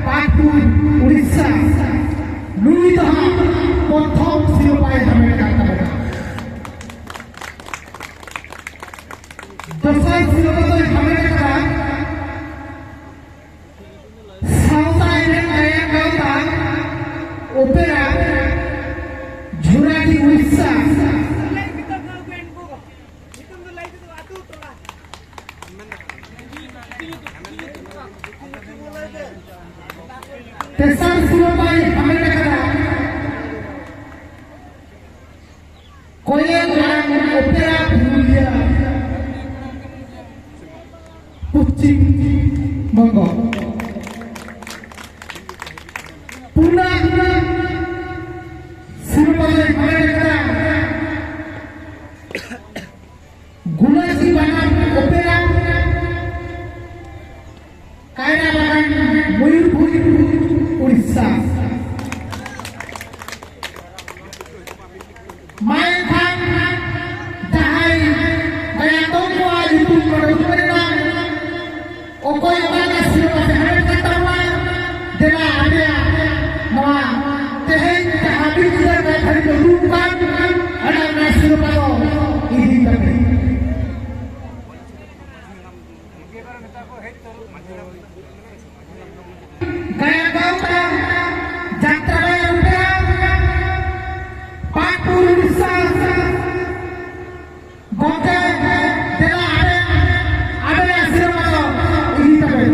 ᱯᱟᱴᱯᱩᱨ, ᱩᱲᱤᱥᱥᱟ, ᱱᱩᱭ ᱫᱚ ᱦᱟᱸᱜ ᱯᱨᱚᱛᱷᱚᱢ ᱥᱤᱨᱯᱟᱭ ᱦᱟᱢᱮᱴ ᱠᱟᱫ ᱛᱟᱵᱚᱱᱟ᱾ ᱫᱚᱥᱟᱨ ᱥᱤᱨᱯᱟᱹ ᱫᱚᱭ ᱦᱟᱢᱮᱴ ᱠᱟᱫᱟ ᱥᱟᱶᱛᱟ ᱮᱱᱮᱡ ᱜᱟᱭᱟᱱ ᱜᱟᱶᱛᱟ, ᱚᱯᱮᱨᱟ, ᱡᱷᱩᱨᱟᱰᱤ, ᱩᱲᱤᱥᱥᱟ᱾ ᱛᱮᱥᱟᱨ ᱥᱤᱨᱯᱟᱹᱭ ᱦᱟᱢᱮᱴ ᱟᱠᱟᱫᱟ ᱠᱚᱭᱮᱞ ᱟᱲᱟᱝ ᱚᱯᱮᱨᱟ ᱯᱩᱨᱩᱞᱤᱭᱟᱹ, ᱯᱚᱪᱷᱤᱢ ᱵᱚᱝᱜᱚ᱾ ᱯᱩᱱᱟᱜ ᱥᱤᱨᱯᱟᱹᱭ ᱦᱟᱢᱮᱴ ᱟᱠᱟᱫᱟ ᱜᱩᱞᱟᱪᱤ ᱵᱟᱱᱟᱢ ᱚᱯᱮᱨᱟ, ᱠᱟᱭᱨᱟ ᱵᱟᱜᱟᱱ, ᱢᱚᱭᱩᱨᱵᱷᱚᱸᱡᱽ, ᱩᱲᱤᱥᱥᱟ᱾ ᱢᱟ ᱮᱱᱠᱷᱟᱱ ᱡᱟᱦᱟᱸᱭ ᱜᱟᱭᱟᱱ ᱫᱚᱞ ᱠᱚᱣᱟᱜ ᱧᱩᱛᱩᱢ ᱱᱚᱰᱮ ᱩᱪᱷᱟᱹᱱ ᱮᱱᱟ, ᱚᱠᱚᱭ ᱚᱠᱟ ᱨᱮᱱᱟᱜ ᱥᱤᱨᱯᱟᱹ ᱯᱮ ᱦᱟᱢᱮᱴ ᱠᱟᱫ ᱛᱟᱵᱚᱱᱟ, ᱫᱮᱞᱟ ᱟᱯᱮᱭᱟᱜ ᱱᱚᱣᱟ ᱛᱮᱦᱮᱧ ᱡᱟᱦᱟᱸ ᱢᱤᱫ ᱧᱤᱫᱟᱹ ᱨᱮᱱᱟᱜ ᱫᱷᱟᱹᱨᱤᱡ ᱫᱚ ᱫᱩᱲᱩᱵ ᱠᱟᱱ, ᱚᱱᱟ ᱨᱮᱱᱟᱜ ᱥᱤᱨᱯᱟᱹ ᱫᱚ ᱤᱫᱤ ᱛᱟᱯᱮ᱾ ᱜᱟᱭᱟ ᱜᱟᱶᱛᱟ ᱡᱟᱛᱨᱟ ᱨᱮ ᱨᱩᱯᱮᱞᱟ ᱯᱟᱠᱩᱲ ᱩᱲᱤᱥᱥᱟ ᱜᱚᱢᱠᱮ ᱫᱮᱞᱟ ᱟᱵᱮᱱ ᱟᱵᱮᱱᱟᱜ ᱥᱤᱨᱯᱟᱹ ᱫᱚ ᱤᱫᱤ ᱛᱟᱵᱮᱱ᱾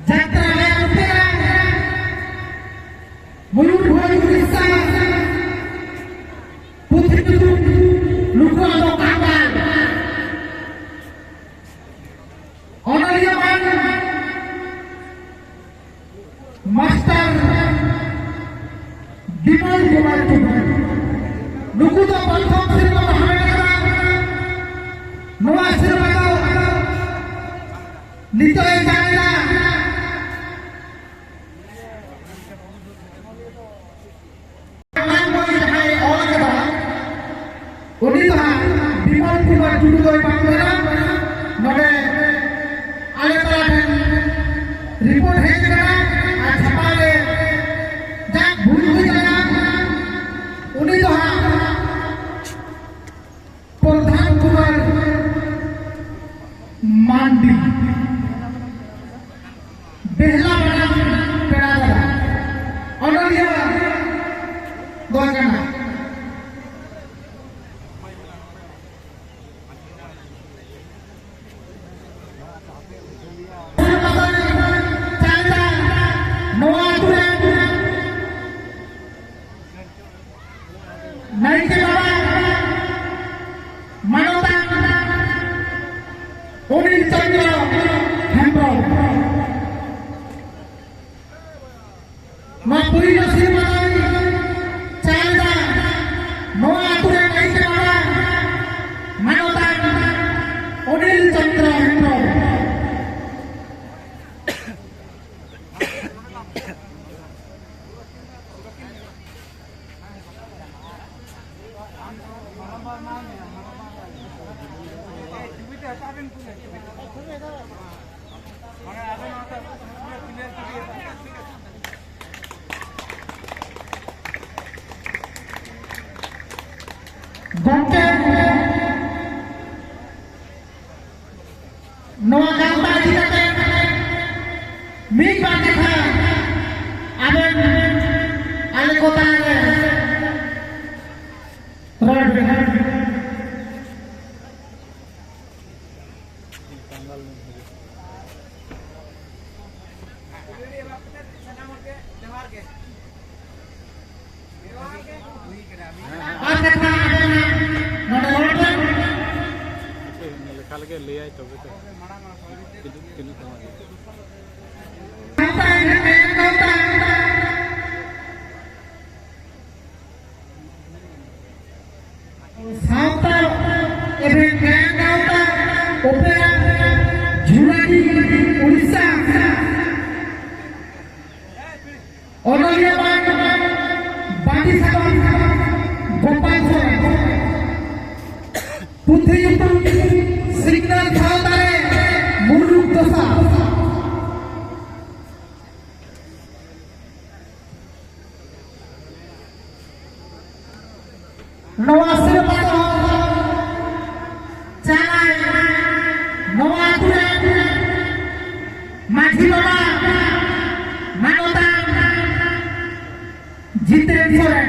ᱡᱟᱛᱨᱟ ᱨᱮ ᱨᱩᱯᱮᱞᱟ ᱢᱚᱭᱩᱨᱵᱷᱚᱸᱡᱽ ᱩᱲᱤᱥᱥᱟ ᱯᱩᱛᱷᱤ ᱧᱩᱛᱩᱢ ᱱᱩᱠᱩᱣᱟᱜ ᱫᱚ ᱠᱟᱸᱫᱟ᱾ ᱚᱱᱚᱞᱤᱭᱟᱹ ᱢᱟᱱ ᱢᱟᱥᱴᱟᱨ ᱵᱤᱢᱚᱞ ᱠᱩᱢᱟᱨ ᱴᱩᱰᱩ, ᱱᱩᱠᱩ ᱫᱚ ᱯᱨᱚᱛᱷᱚᱢ ᱥᱤᱨᱯᱟᱹ ᱠᱚ ᱦᱟᱢᱮᱴ ᱟᱠᱟᱫᱟ᱾ ᱱᱚᱣᱟ ᱥᱤᱨᱯᱟᱹ ᱫᱚ ᱱᱤᱛᱚᱜ ᱮ ᱧᱟᱢ ᱮᱫᱟ᱾ ᱟᱲᱟᱝ ᱵᱳᱭ ᱡᱟᱦᱟᱸᱭ ᱚᱞ ᱠᱟᱫᱟ, ᱩᱱᱤ ᱫᱚ ᱦᱟᱸᱜ ᱵᱤᱢᱚᱞ ᱠᱩᱢᱟᱨ ᱴᱩᱰᱩ ᱫᱚᱭ ᱵᱟᱝ ᱠᱟᱱᱟ᱾ ᱱᱚᱰᱮ ᱟᱞᱮ ᱛᱟᱞᱟ ᱴᱷᱮᱱ ᱨᱤᱯᱳᱨᱴ ᱦᱮᱡ ᱟᱠᱟᱱᱟ ᱟᱨ ᱪᱷᱟᱯᱟ ᱨᱮ ᱡᱟᱠ ᱵᱷᱩᱞ ᱦᱩᱭ ᱟᱠᱟᱱᱟ᱾ ᱩᱱᱤ ᱫᱚ ᱦᱟᱸᱜ ᱱᱚᱣᱟ ᱯᱩᱭᱞᱩ ᱥᱤᱨᱯᱟᱹ ᱫᱚᱭ ᱪᱟᱞ ᱮᱫᱟ ᱱᱚᱣᱟ ᱟᱹᱛᱩ ᱨᱮᱱ ᱱᱟᱭᱠᱮ ᱵᱟᱵᱟ ᱢᱟᱱᱚᱛᱟᱱ ᱚᱱᱤᱞ ᱪᱚᱱᱫᱨᱚ ᱦᱮᱢᱵᱨᱚᱢ᱾ ᱜᱚᱢᱠᱮ, ᱱᱚᱣᱟ ᱜᱟᱶᱛᱟ ᱤᱫᱤ ᱠᱟᱛᱮ ᱢᱤᱫ ᱵᱟᱨ ᱠᱟᱛᱷᱟ ᱟᱵᱮᱱ ᱟᱞᱮ ᱠᱚ ᱛᱟᱞᱟ ᱨᱮ ᱨᱚᱲ ᱵᱮᱱ᱾ ᱟᱨ ᱠᱟᱛᱷᱟ ᱟᱵᱮᱱ ᱱᱚᱰᱮ ᱨᱚᱲ ᱵᱮᱱ᱾ ᱞᱮᱠᱷᱟ ᱞᱮᱜᱮ ᱞᱟᱹᱭᱟᱭ ᱛᱚᱵᱮ ᱛᱚ᱾ ᱛᱤᱱᱟᱹᱜ, ᱛᱤᱱᱟᱹᱜ ᱛᱟᱢᱟ? ᱥᱟᱶᱛᱟ ᱮᱱᱮᱡ ᱜᱟᱭᱟᱱ ᱜᱟᱶᱛᱟ, ᱥᱟᱶᱛᱟ ᱮᱱᱮᱡ ᱜᱟᱭᱟᱱ ᱜᱟᱶᱛᱟ, ᱚᱯᱮᱨᱟ, ᱡᱷᱩᱞᱟᱰᱤ, ᱩᱲᱤᱥᱥᱟ᱾ ᱚᱱᱚᱞᱤᱭᱟᱹ ᱢᱟᱱ ᱵᱟᱹᱴᱤ ᱥᱟᱫᱚᱢ ᱜᱳᱯᱟᱞ ᱥᱚᱨᱮᱱ᱾ ᱯᱩᱛᱷᱤ ᱧᱩᱛᱩᱢ ᱥᱤᱠᱱᱟᱹᱛ ᱥᱟᱶᱛᱟ ᱨᱮ ᱢᱩᱞᱩᱠ ᱫᱚᱥᱟ᱾ ᱱᱚᱣᱟ ᱥᱤᱨᱯᱟᱹ ᱫᱚ ᱪᱟᱞᱟᱭ ᱱᱚᱣᱟ ᱟᱹᱛᱩ ᱨᱮᱱ ᱢᱟᱹᱡᱷᱤ ᱵᱟᱵᱟ ᱢᱟᱱᱚᱛᱟᱱ ᱡᱤᱛᱮᱱ ᱥᱚᱨᱮᱱ᱾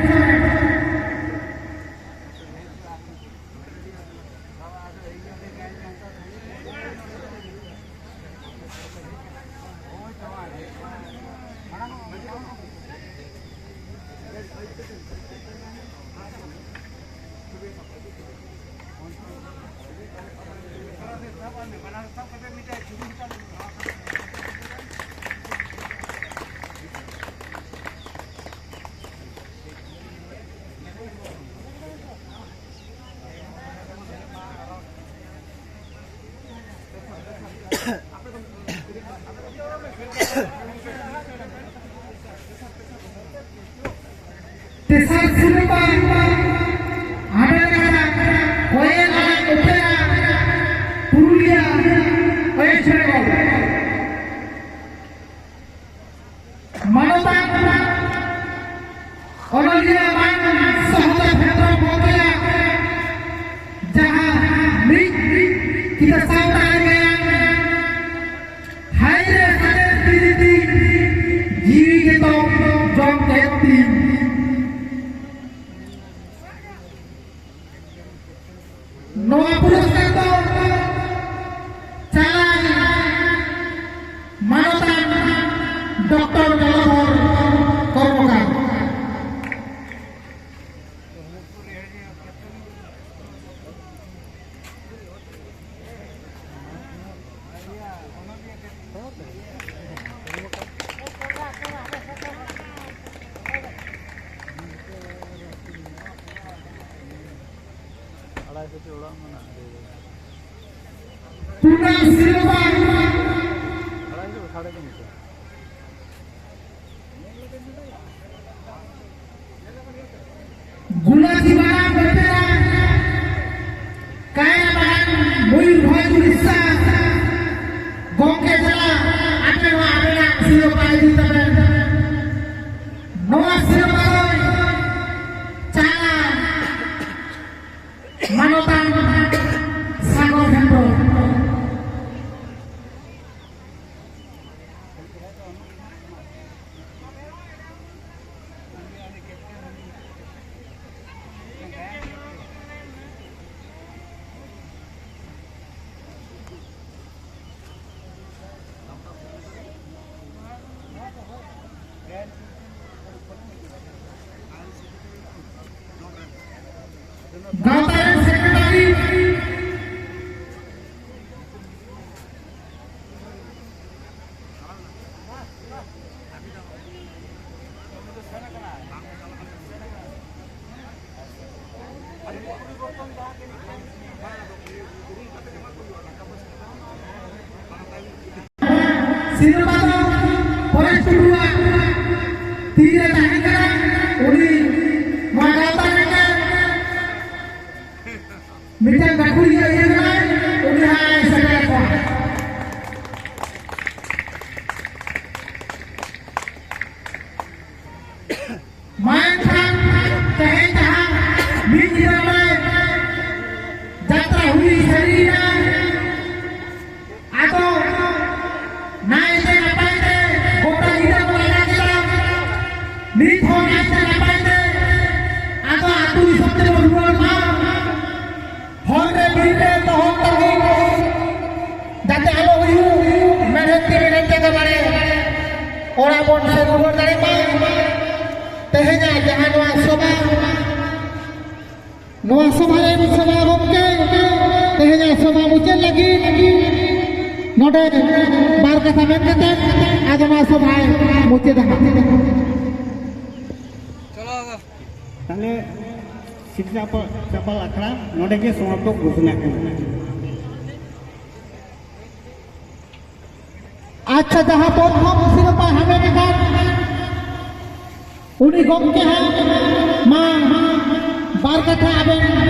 ᱛᱮᱥᱟᱨ ᱥᱤᱨᱯᱟᱹ ᱦᱟᱢᱮᱴ ᱟᱠᱟᱫᱟ ᱠᱚᱭᱮᱞ ᱟᱲᱟᱝ ᱚᱯᱮᱨᱟ, ᱯᱩᱨᱩᱞᱤᱭᱟᱹ, ᱳᱭᱮᱥᱴ ᱵᱮᱝᱜᱚᱞ᱾ ᱢᱟᱱᱚᱛᱟᱱ ᱚᱱᱚᱞᱤᱭᱟᱹ ᱢᱟᱱ ᱥᱚᱦᱚᱫᱮᱵ ᱦᱮᱢᱵᱽᱨᱚᱢ ᱜᱚᱢᱠᱮᱭᱟᱜ ᱡᱟᱦᱟᱸ ᱢᱤᱫ ᱠᱤᱛᱟᱹ ᱥᱟᱶᱛᱟ ᱨᱮ ᱜᱟᱭᱟᱱ, ᱦᱟᱭ ᱨᱮ ᱥᱟᱞᱮ ᱵᱤᱨᱤᱫᱤ, ᱡᱤᱣᱤ ᱜᱮᱛᱚ ᱡᱚᱢ ᱠᱮᱫ ᱛᱤᱧ᱾ ᱱᱚᱣᱟ ᱯᱩᱨᱚᱥᱠᱟᱨ ᱫᱚ ᱪᱟᱞᱟᱣ ᱢᱟᱱᱚᱛᱟᱱ ᱰᱚᱠᱴᱚᱨ ᱡᱚᱞᱚᱫᱷᱚᱨ ᱠᱚᱨᱢᱚᱠᱟᱨ᱾ ᱟᱲᱟᱭᱥᱚ ᱴᱤ ᱚᱲᱟᱜ ᱢᱮᱱᱟᱜᱼᱟ᱾ ᱯᱩᱱᱟᱝ ᱥᱤᱨᱯᱟᱹ᱾ ᱟᱲᱟᱭᱥᱚ ᱥᱟᱲᱮ ᱛᱤᱱᱥᱚ᱾ ᱜᱩᱞᱟᱹᱪᱤ ᱢᱟᱨᱟᱝ ᱵᱮᱯᱮᱨᱟ, ᱠᱟᱭᱟ ᱢᱟᱨᱟᱝ ᱢᱚᱭᱩᱨᱵᱷᱚᱸᱡᱽ ᱩᱲᱤᱥᱥᱟ᱾ ᱜᱚᱢᱠᱮ ᱪᱟᱞᱟᱜ ᱟᱯᱮ ᱱᱚᱣᱟ ᱟᱯᱮᱱᱟᱜ ᱥᱤᱨᱯᱟᱹ ᱤᱫᱤ ᱛᱟᱵᱮᱱ᱾ ᱱᱚᱣᱟ ᱥᱤᱨᱯᱟᱹ ᱫᱚᱭ ᱪᱟᱞᱟᱜ ᱢᱟᱱᱚᱛᱟᱱ ᱥᱟᱜᱚᱨ ᱦᱮᱢᱵᱨᱚᱢ᱾ ᱜᱟᱶᱛᱟ ᱨᱮᱱ ᱥᱮᱠᱨᱮᱴᱟᱨᱤ ᱥᱤᱨᱯᱟᱹ ᱫᱚ ᱯᱚᱨᱮᱥ ᱴᱩᱰᱩᱣᱟᱜ ᱛᱤᱨᱮ ᱛᱟᱦᱮᱸ ᱠᱟᱱᱟ᱾ ᱩᱱᱤ ᱢᱟ ᱮᱱᱠᱷᱟᱱ ᱛᱮᱦᱮᱧ ᱡᱟᱦᱟᱸ ᱢᱤᱫ ᱧᱤᱫᱟᱹ ᱨᱮ ᱡᱟᱛᱨᱟ ᱦᱩᱭ ᱥᱟᱹᱨᱤᱭᱮᱱᱟ, ᱟᱫᱚ ᱱᱟᱭᱛᱮ ᱱᱟᱯᱟᱭ ᱛᱮ ᱜᱚᱴᱟ ᱧᱤᱫᱟᱹ ᱵᱚᱱ ᱟᱸᱜᱟ ᱠᱮᱫᱟ᱾ ᱱᱤᱛ ᱦᱚᱸ ᱱᱟᱭᱛᱮ ᱱᱟᱯᱟᱭ ᱛᱮ ᱟᱫᱚ ᱟᱹᱛᱩ ᱫᱤᱥᱚᱢ ᱛᱮᱵᱚᱱ ᱨᱩᱣᱟᱹᱲ ᱢᱟ᱾ ᱦᱚᱨ ᱨᱮ ᱵᱤᱨ ᱨᱮ ᱫᱚᱦᱚ ᱛᱟᱹᱜᱤ ᱡᱟᱛᱮ ᱟᱞᱚ ᱦᱩᱭᱩᱜ, ᱢᱮᱬᱦᱮᱫ ᱛᱤ ᱢᱮᱬᱦᱮᱫ ᱡᱟᱸᱜᱟ ᱵᱟᱲᱮ ᱚᱲᱟᱜ ᱵᱚᱱ ᱥᱮᱱ ᱨᱩᱣᱟᱹᱲ ᱫᱟᱲᱮ ᱢᱟ᱾ ᱛᱮᱦᱮᱧᱟᱜ ᱡᱟᱦᱟᱸ ᱱᱚᱣᱟ ᱥᱚᱵᱷᱟ, ᱱᱚᱣᱟ ᱥᱚᱵᱷᱟ ᱨᱮᱱ ᱥᱚᱵᱷᱟ ᱜᱚᱢᱠᱮ ᱛᱮᱦᱮᱧᱟᱜ ᱥᱚᱵᱷᱟ ᱢᱩᱪᱟᱹᱫ ᱞᱟᱹᱜᱤᱫ ᱱᱚᱰᱮ ᱵᱟᱨ ᱠᱟᱛᱷᱟ ᱢᱮᱱ ᱠᱟᱛᱮ ᱟᱫᱚ ᱱᱚᱣᱟ ᱥᱚᱵᱷᱟᱭ ᱢᱩᱪᱟᱹᱫᱟ᱾ ᱛᱟᱦᱞᱮ ᱥᱤᱫ ᱪᱟᱯᱟᱞ, ᱪᱟᱯᱟᱞ ᱟᱠᱷᱲᱟ ᱱᱚᱰᱮ ᱜᱮ ᱥᱚᱢᱟᱯᱛᱚ ᱜᱷᱳᱥᱚᱱᱟ ᱠᱟᱱᱟ᱾ ᱟᱪᱪᱷᱟ, ᱡᱟᱦᱟᱸ ᱯᱨᱚᱛᱷᱚᱢ ᱥᱤᱨᱯᱟᱭ ᱦᱟᱢᱮᱴ ᱟᱠᱟᱫ ᱩᱱᱤ ᱜᱚᱢᱠᱮ ᱦᱚᱸ ᱢᱟ ᱵᱟᱨ ᱠᱟᱛᱷᱟ ᱟᱵᱮᱱ